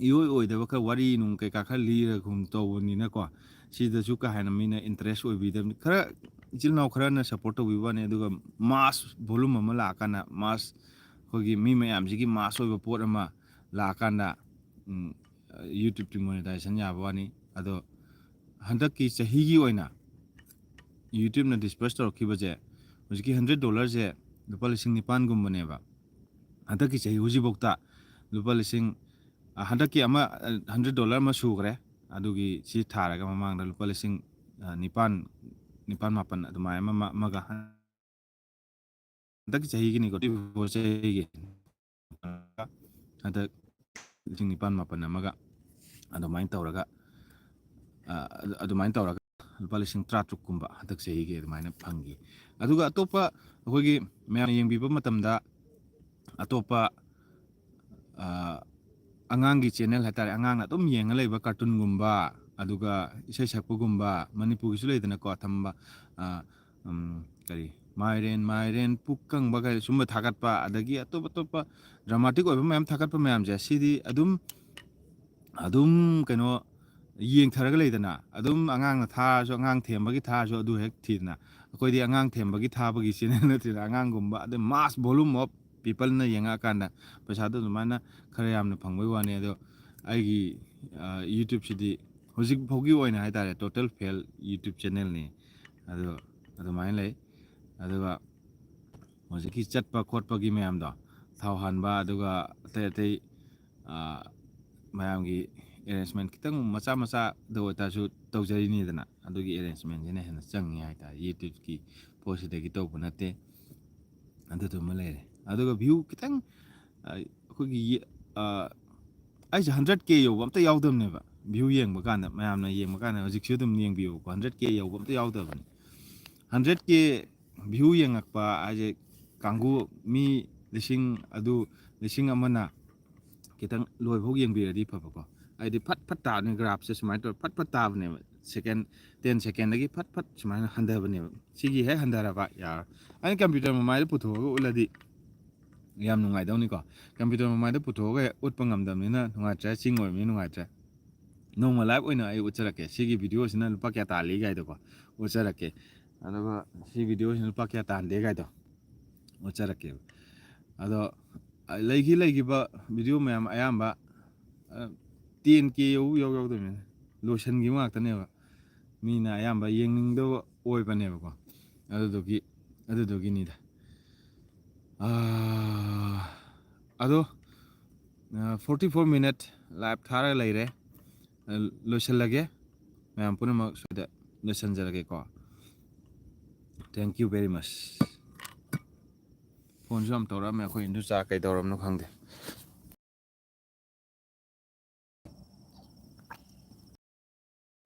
ꯏꯑꯣꯏ ꯑꯣꯏꯗꯕ ꯈꯔ ꯋꯥꯔꯤ ꯅꯨꯡ ꯀꯩꯀꯥ ꯈꯔ ꯂꯤꯔꯒꯨꯝ ꯇꯧꯕꯅꯤꯅꯀꯣ, ꯁꯤꯗꯁꯨ ꯀꯥ ꯍꯦꯟꯅ ꯃꯤꯅ interest ꯑꯣꯏꯕꯤꯗꯕꯅꯤ꯫ ꯈꯔ ꯏꯆꯤꯜ ꯏꯅꯥꯎ ꯈꯔꯅ support ꯇꯧꯕꯤꯕ ꯋꯥꯅꯤ, ꯑꯗꯨꯒ mass volume ꯑꯃ ꯂꯥꯛꯑꯀꯥꯟꯗ, mass, ꯑꯩꯈꯣꯏꯒꯤ ꯃꯤ ꯃꯌꯥꯝꯁꯤꯒꯤ mass ꯑꯣꯏꯕ ꯄꯣꯠ ꯑꯃ ꯂꯥꯛꯑꯀꯥꯟꯗ, ꯎꯝ, YouTube-ꯇꯤ monetization ꯌꯥꯕ ꯋꯥꯅꯤ꯫ ꯑꯗꯣ ꯍꯟꯗꯛꯀꯤ ꯆꯍꯤꯒꯤ ꯑꯣꯏꯅ YouTube-ꯅ disburse ꯇꯧꯔꯛꯈꯤꯕꯁꯦ, ꯍꯧꯖꯤꯛꯀꯤ hundred dollar-ꯁꯦ ꯂꯨꯄꯥ ꯂꯤꯁꯤꯡ ꯅꯤꯄꯥꯟꯒꯨꯝꯕꯅꯦꯕ꯫ ꯍꯟꯗꯛꯀꯤ ꯆꯍꯤ ꯍꯧꯖꯤꯛꯐꯥꯎꯗ ꯂꯨꯄꯥ ꯂꯤꯁꯤꯡ, ꯑ, ꯍꯟꯗꯛꯀꯤ ꯑꯃ, ꯑ, hundred dollar ꯑꯃ ꯁꯨꯈ꯭ꯔꯦ꯫ ꯑꯗꯨꯒꯤ ꯁꯤ ꯊꯥꯔꯒ ꯃꯃꯥꯡꯗ ꯂꯨꯄꯥ ꯂꯤꯁꯤꯡ, ꯑ, ꯅꯤꯄꯥꯟ, ꯅꯤꯄꯥꯟ ꯃꯥꯄꯟ ꯑꯗꯨꯃꯥꯏꯅ ꯑꯃ, ꯑꯃꯒ ꯍꯟꯗꯛꯀꯤ ꯆꯍꯤꯒꯤꯅꯤꯀꯣ, twenty-four ꯆꯍꯤꯒꯤ꯫ ꯍꯟꯗꯛ ꯂꯤꯁꯤꯡ ꯅꯤꯄꯥꯟ ꯃꯥꯄꯟ ꯑꯃꯒ ꯑꯗꯨꯃꯥꯏꯅ ꯇꯧꯔꯒ, ꯑ, ꯑꯗꯨꯃꯥꯏꯅ ꯇꯧꯔꯒ ꯂꯨꯄꯥ ꯂꯤꯁꯤꯡ ꯇꯔꯥꯇꯔꯨꯛꯀꯨꯝꯕ ꯍꯟꯗꯛ ꯆꯍꯤꯒꯤ ꯑꯗꯨꯃꯥꯏꯅ ꯐꯪꯈꯤ꯫ ꯑꯗꯨꯒ ꯑꯇꯣꯞꯄ ꯑꯩꯈꯣꯏꯒꯤ ꯃꯌꯥꯝꯅ ꯌꯦꯡꯕꯤꯕ ꯃꯇꯝꯗ ꯑꯇꯣꯞꯄ, ꯑ, ꯑꯉꯥꯡꯒꯤ channel ꯍꯥꯏꯇꯥꯔꯦ, ꯑꯉꯥꯡꯅ ꯑꯗꯨꯝ ꯌꯦꯡꯉ ꯂꯩꯕ cartoon-ꯒꯨꯝꯕ, ꯑꯗꯨꯒ ꯏꯁꯩ ꯁꯛꯄꯒꯨꯝꯕ, ꯃꯅꯤꯄꯨꯔꯒꯤꯁꯨ ꯂꯩꯗꯅꯀꯣ, ꯊꯝꯕ, ꯑ, ꯎꯝ, ꯀꯔꯤ, ꯃꯥꯏꯔꯦꯟ, ꯃꯥꯏꯔꯦꯟ ꯄꯨꯛ ꯀꯪꯕ ꯀꯥꯏꯅ ꯁꯨꯝꯕ ꯊꯥꯒꯠꯄ, ꯑꯗꯒꯤ ꯑꯇꯣꯞ ꯑꯇꯣꯞꯄ dramatic ꯑꯣꯏꯕ ꯃꯌꯥꯝ ꯊꯥꯒꯠꯄ ꯃꯌꯥꯝꯁꯦ, ꯁꯤꯗꯤ ꯑꯗꯨꯝ, ꯑꯗꯨꯝ ꯀꯩꯅꯣ ꯌꯦꯡꯊꯔꯒ ꯂꯩꯗꯅ, ꯑꯗꯨꯝ ꯑꯉꯥꯡꯅ ꯊꯥꯔꯁꯨ, ꯑꯉꯥꯡ ꯊꯦꯝꯕꯒꯤ ꯊꯥꯔꯁꯨ ꯑꯗꯨ ꯍꯦꯛ ꯊꯤꯗꯅ꯫ ꯑꯩꯈꯣꯏꯗꯤ ꯑꯉꯥꯡ ꯊꯦꯝꯕꯒꯤ ꯊꯥꯕꯒꯤ channel ꯅꯠꯇꯦꯗꯅ, ꯑꯉꯥꯡꯒꯨꯝꯕ, ꯑꯗꯩ mass volume of people-ꯅ ꯌꯦꯡꯉꯛꯑꯀꯥꯟꯗ ꯄꯩꯁꯥꯗꯣ ꯑꯗꯨꯃꯥꯏꯅ ꯈꯔ ꯌꯥꯝꯅ ꯐꯪꯕꯩ ꯋꯥꯅꯤ꯫ ꯑꯗꯣ ꯑꯩꯒꯤ, ꯑ, YouTube-ꯁꯤꯗꯤ ꯍꯧꯖꯤꯛ ꯐꯥꯎꯒꯤ ꯑꯣꯏꯅ ꯍꯥꯏꯇꯥꯔꯦ, total fail YouTube channel-ꯅꯤ꯫ ꯑꯗꯣ ꯑꯗꯨꯃꯥꯏꯅ ꯂꯩ꯫ ꯑꯗꯨꯒ ꯍꯧꯖꯤꯛꯀꯤ ꯆꯠꯄ ꯈꯣꯠꯄꯒꯤ ꯃꯌꯥꯝꯗꯣ, ꯊꯥꯎ ꯍꯥꯟꯕ, ꯑꯗꯨꯒ ꯑꯇꯩ ꯑꯇꯩ, ꯑ, ꯃꯌꯥꯝꯒꯤ arrangement ꯈꯤꯇꯪ ꯃꯆꯥ ꯃꯆꯥꯗ ꯑꯣꯏꯇꯥꯔꯁꯨ ꯇꯧꯖꯔꯤꯅꯤꯗꯅ, ꯑꯗꯨꯒꯤ arrangement-ꯁꯤꯅ ꯍꯦꯟꯅ ꯆꯪꯉꯤ ꯍꯥꯏꯇꯥꯔꯦ, YouTube-ꯀꯤ ꯄꯣꯠꯁꯤꯗꯒꯤ ꯇꯧꯕ ꯅꯠꯇꯦ꯫ ꯑꯗꯨꯗꯨꯃ ꯂꯩꯔꯦ꯫ ꯑꯗꯨꯒ view ꯈꯤꯇꯪ, ꯑ, ꯑꯩꯈꯣꯏꯒꯤ ꯌꯦ-, ꯑ, ꯑꯩꯁꯦ hundred K ꯌꯧꯕ ꯑꯝꯇ ꯌꯥꯎꯗꯕꯅꯦꯕ꯫ ꯚ꯭ꯌꯨ ꯌꯦꯡꯕ ꯀꯥꯟꯗ, ꯃꯌꯥꯝꯅ ꯌꯦꯡꯕ ꯀꯥꯟꯗ ꯍꯧꯖꯤꯛꯁꯨ ꯑꯗꯨꯝ ꯌꯦꯡꯕꯤꯌꯨꯀꯣ, ꯍꯟꯗ꯭ꯔꯦꯠ ꯀꯦ ꯌꯧꯕ ꯑꯝꯇ ꯌꯥꯎꯗꯕꯅꯤ꯫ ꯍꯟꯗ꯭ꯔꯦꯠ ꯀꯦ ꯚ꯭ꯌꯨ ꯌꯦꯡꯉꯛꯄ ꯍꯥꯏꯁꯦ ꯀꯥꯡꯕꯨ ꯃꯤ ꯂꯤꯁꯤꯡ ꯑꯗꯨ, ꯂꯤꯁꯤꯡ ꯑꯃꯅ ꯈꯤꯇꯪ ꯂꯣꯏꯐꯥꯎ ꯌꯦꯡꯕꯤꯔꯗꯤ ꯐꯕꯀꯣ꯫ ꯍꯥꯏꯗꯤ ꯐꯠ ꯐꯠ ꯇꯥꯕꯅꯦ, ꯒ꯭ꯔꯥꯐꯁꯦ ꯁꯨꯃꯥꯏꯅ ꯇꯧꯔ ꯐꯠ ꯐꯠ ꯇꯥꯕꯅꯦꯕ, ꯁꯦꯀꯦꯟ, ꯇꯦꯟ ꯁꯦꯀꯦꯟꯗꯒꯤ ꯐꯠ ꯐꯠ ꯁꯨꯃꯥꯏꯅ ꯍꯟꯊꯕꯅꯦꯕ꯫ ꯁꯤꯒꯤ ꯍꯦꯛ ꯍꯟꯊꯔꯕ ꯌꯥꯔꯣꯏ꯫ ꯑꯩꯅ ꯀꯝꯄ꯭ꯌꯨꯇꯔ ꯃꯃꯥꯏꯗ ꯄꯨꯊꯣꯛꯑꯒ ꯎꯠꯂꯗꯤ ꯌꯥꯝ ꯅꯨꯡꯉꯥꯏꯗꯧꯅꯤꯀꯣ꯫ ꯀꯝꯄ꯭ꯌꯨꯇꯔ ꯃꯃꯥꯏꯗ ꯄꯨꯊꯣꯛꯑꯒ ꯍꯦꯛ ꯎꯠꯄ ꯉꯝꯗꯕꯅꯤꯅ ꯅꯨꯡꯉꯥꯏꯇ꯭ꯔꯦ, ꯆꯤꯡ ꯑꯣꯏꯕꯅꯤꯅ ꯅꯨꯡꯉꯥꯏꯇ꯭ꯔꯦ꯫ ꯅꯣꯡꯃ ꯂꯥꯏꯚ ꯑꯣꯏꯅ ꯑꯩ ꯎꯠꯆꯔꯛꯀꯦ, ꯁꯤꯒꯤ ꯚꯤꯗꯤꯑꯣꯁꯤꯅ ꯂꯨꯄꯥ ꯀꯌꯥ ꯇꯥꯜꯂꯤ ꯀꯥꯏꯗꯣꯀꯣ ꯎꯠꯆꯔꯛꯀꯦ꯫ ꯑꯗꯨꯒ ꯁꯤ ꯚꯤꯗꯤꯑꯣꯁꯤꯅ ꯂꯨꯄꯥ ꯀꯌꯥ ꯇꯥꯟꯗꯦ ꯀꯥꯏꯗꯣ ꯎꯠꯆꯔꯛꯀꯦꯕ꯫ ꯑꯗꯣ ꯂꯩꯈꯤ ꯂꯩꯈꯤꯕ ꯚꯤꯗꯤꯑꯣ ꯃꯌꯥꯝ ꯑꯌꯥꯝꯕ ꯇꯦꯟ ꯀꯦ ꯌꯧ ꯌꯧ ꯌꯧꯗꯕꯅꯤꯅ ꯂꯣꯏꯁꯤꯟꯈꯤꯕ ꯉꯥꯛꯇꯅꯦꯕ꯫ ꯃꯤꯅ ꯑꯌꯥꯝꯕ ꯌꯦꯡꯅꯤꯡꯗꯕ ꯑꯣꯏꯕꯅꯦꯕꯀꯣ꯫ ꯑꯗꯨꯗꯨꯒꯤ, ꯑꯗꯨꯗꯨꯒꯤꯅꯤꯗ꯫ ꯑꯥ, ꯑꯗꯣ, ꯑꯥ, ꯐꯣꯔꯇꯤ ꯐꯣꯔ ꯃꯤꯅꯠ ꯂꯥꯏꯚ ꯊꯥꯔꯒ ꯂꯩꯔꯦ꯫ ꯑ, ꯂꯣꯏꯁꯤꯜꯂꯒꯦ꯫ ꯃꯌꯥꯝ ꯄꯨꯝꯅꯃꯛ ꯁ꯭ꯋꯥꯏꯗ ꯂꯣꯏꯁꯤꯟꯖꯔꯒꯦꯀꯣ꯫ Thank you very much꯫ ꯐꯣꯟꯁꯨ ꯌꯥꯝ ꯇꯧꯔꯛꯑꯝꯃꯦ ꯑꯩꯈꯣꯏ ꯏꯟꯗꯨꯆꯥ, ꯀꯩꯗꯧꯔꯕꯅꯣ ꯈꯪꯗꯦ꯫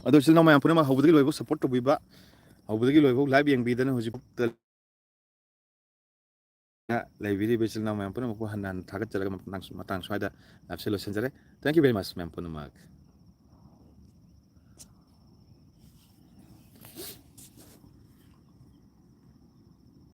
ꯑꯗꯣ ꯏꯆꯤꯜ ꯏꯅꯥꯎ ꯃꯌꯥꯝ ꯄꯨꯝꯅꯃꯛ ꯍꯧꯕꯗꯒꯤ ꯂꯣꯏꯕꯧ ꯁꯞꯄꯣꯔꯠ ꯇꯧꯕꯤꯕ, ꯍꯧꯕꯗꯒꯤ ꯂꯣꯏꯕꯧ ꯂꯥꯏꯚ ꯌꯦꯡꯕꯤꯗꯅ ꯍꯧꯖꯤꯛꯐꯥꯎꯗ ꯂꯩꯕꯤꯔꯤꯕ ꯏꯆꯤꯜ ꯏꯅꯥꯎ ꯃꯌꯥꯝ ꯄꯨꯝꯅꯃꯛꯄꯨ ꯍꯟꯅ ꯍꯟꯅ ꯊꯥꯒꯠꯆꯔꯒ ꯃꯇꯥꯡ, ꯃꯇꯥꯡ ꯁ꯭ꯋꯥꯏꯗ ꯂꯥꯏꯚꯁꯦ ꯂꯣꯏꯁꯤꯟꯖꯔꯦ꯫ Thank you very much ꯃꯌꯥꯝ ꯄꯨꯝꯅꯃꯛ꯫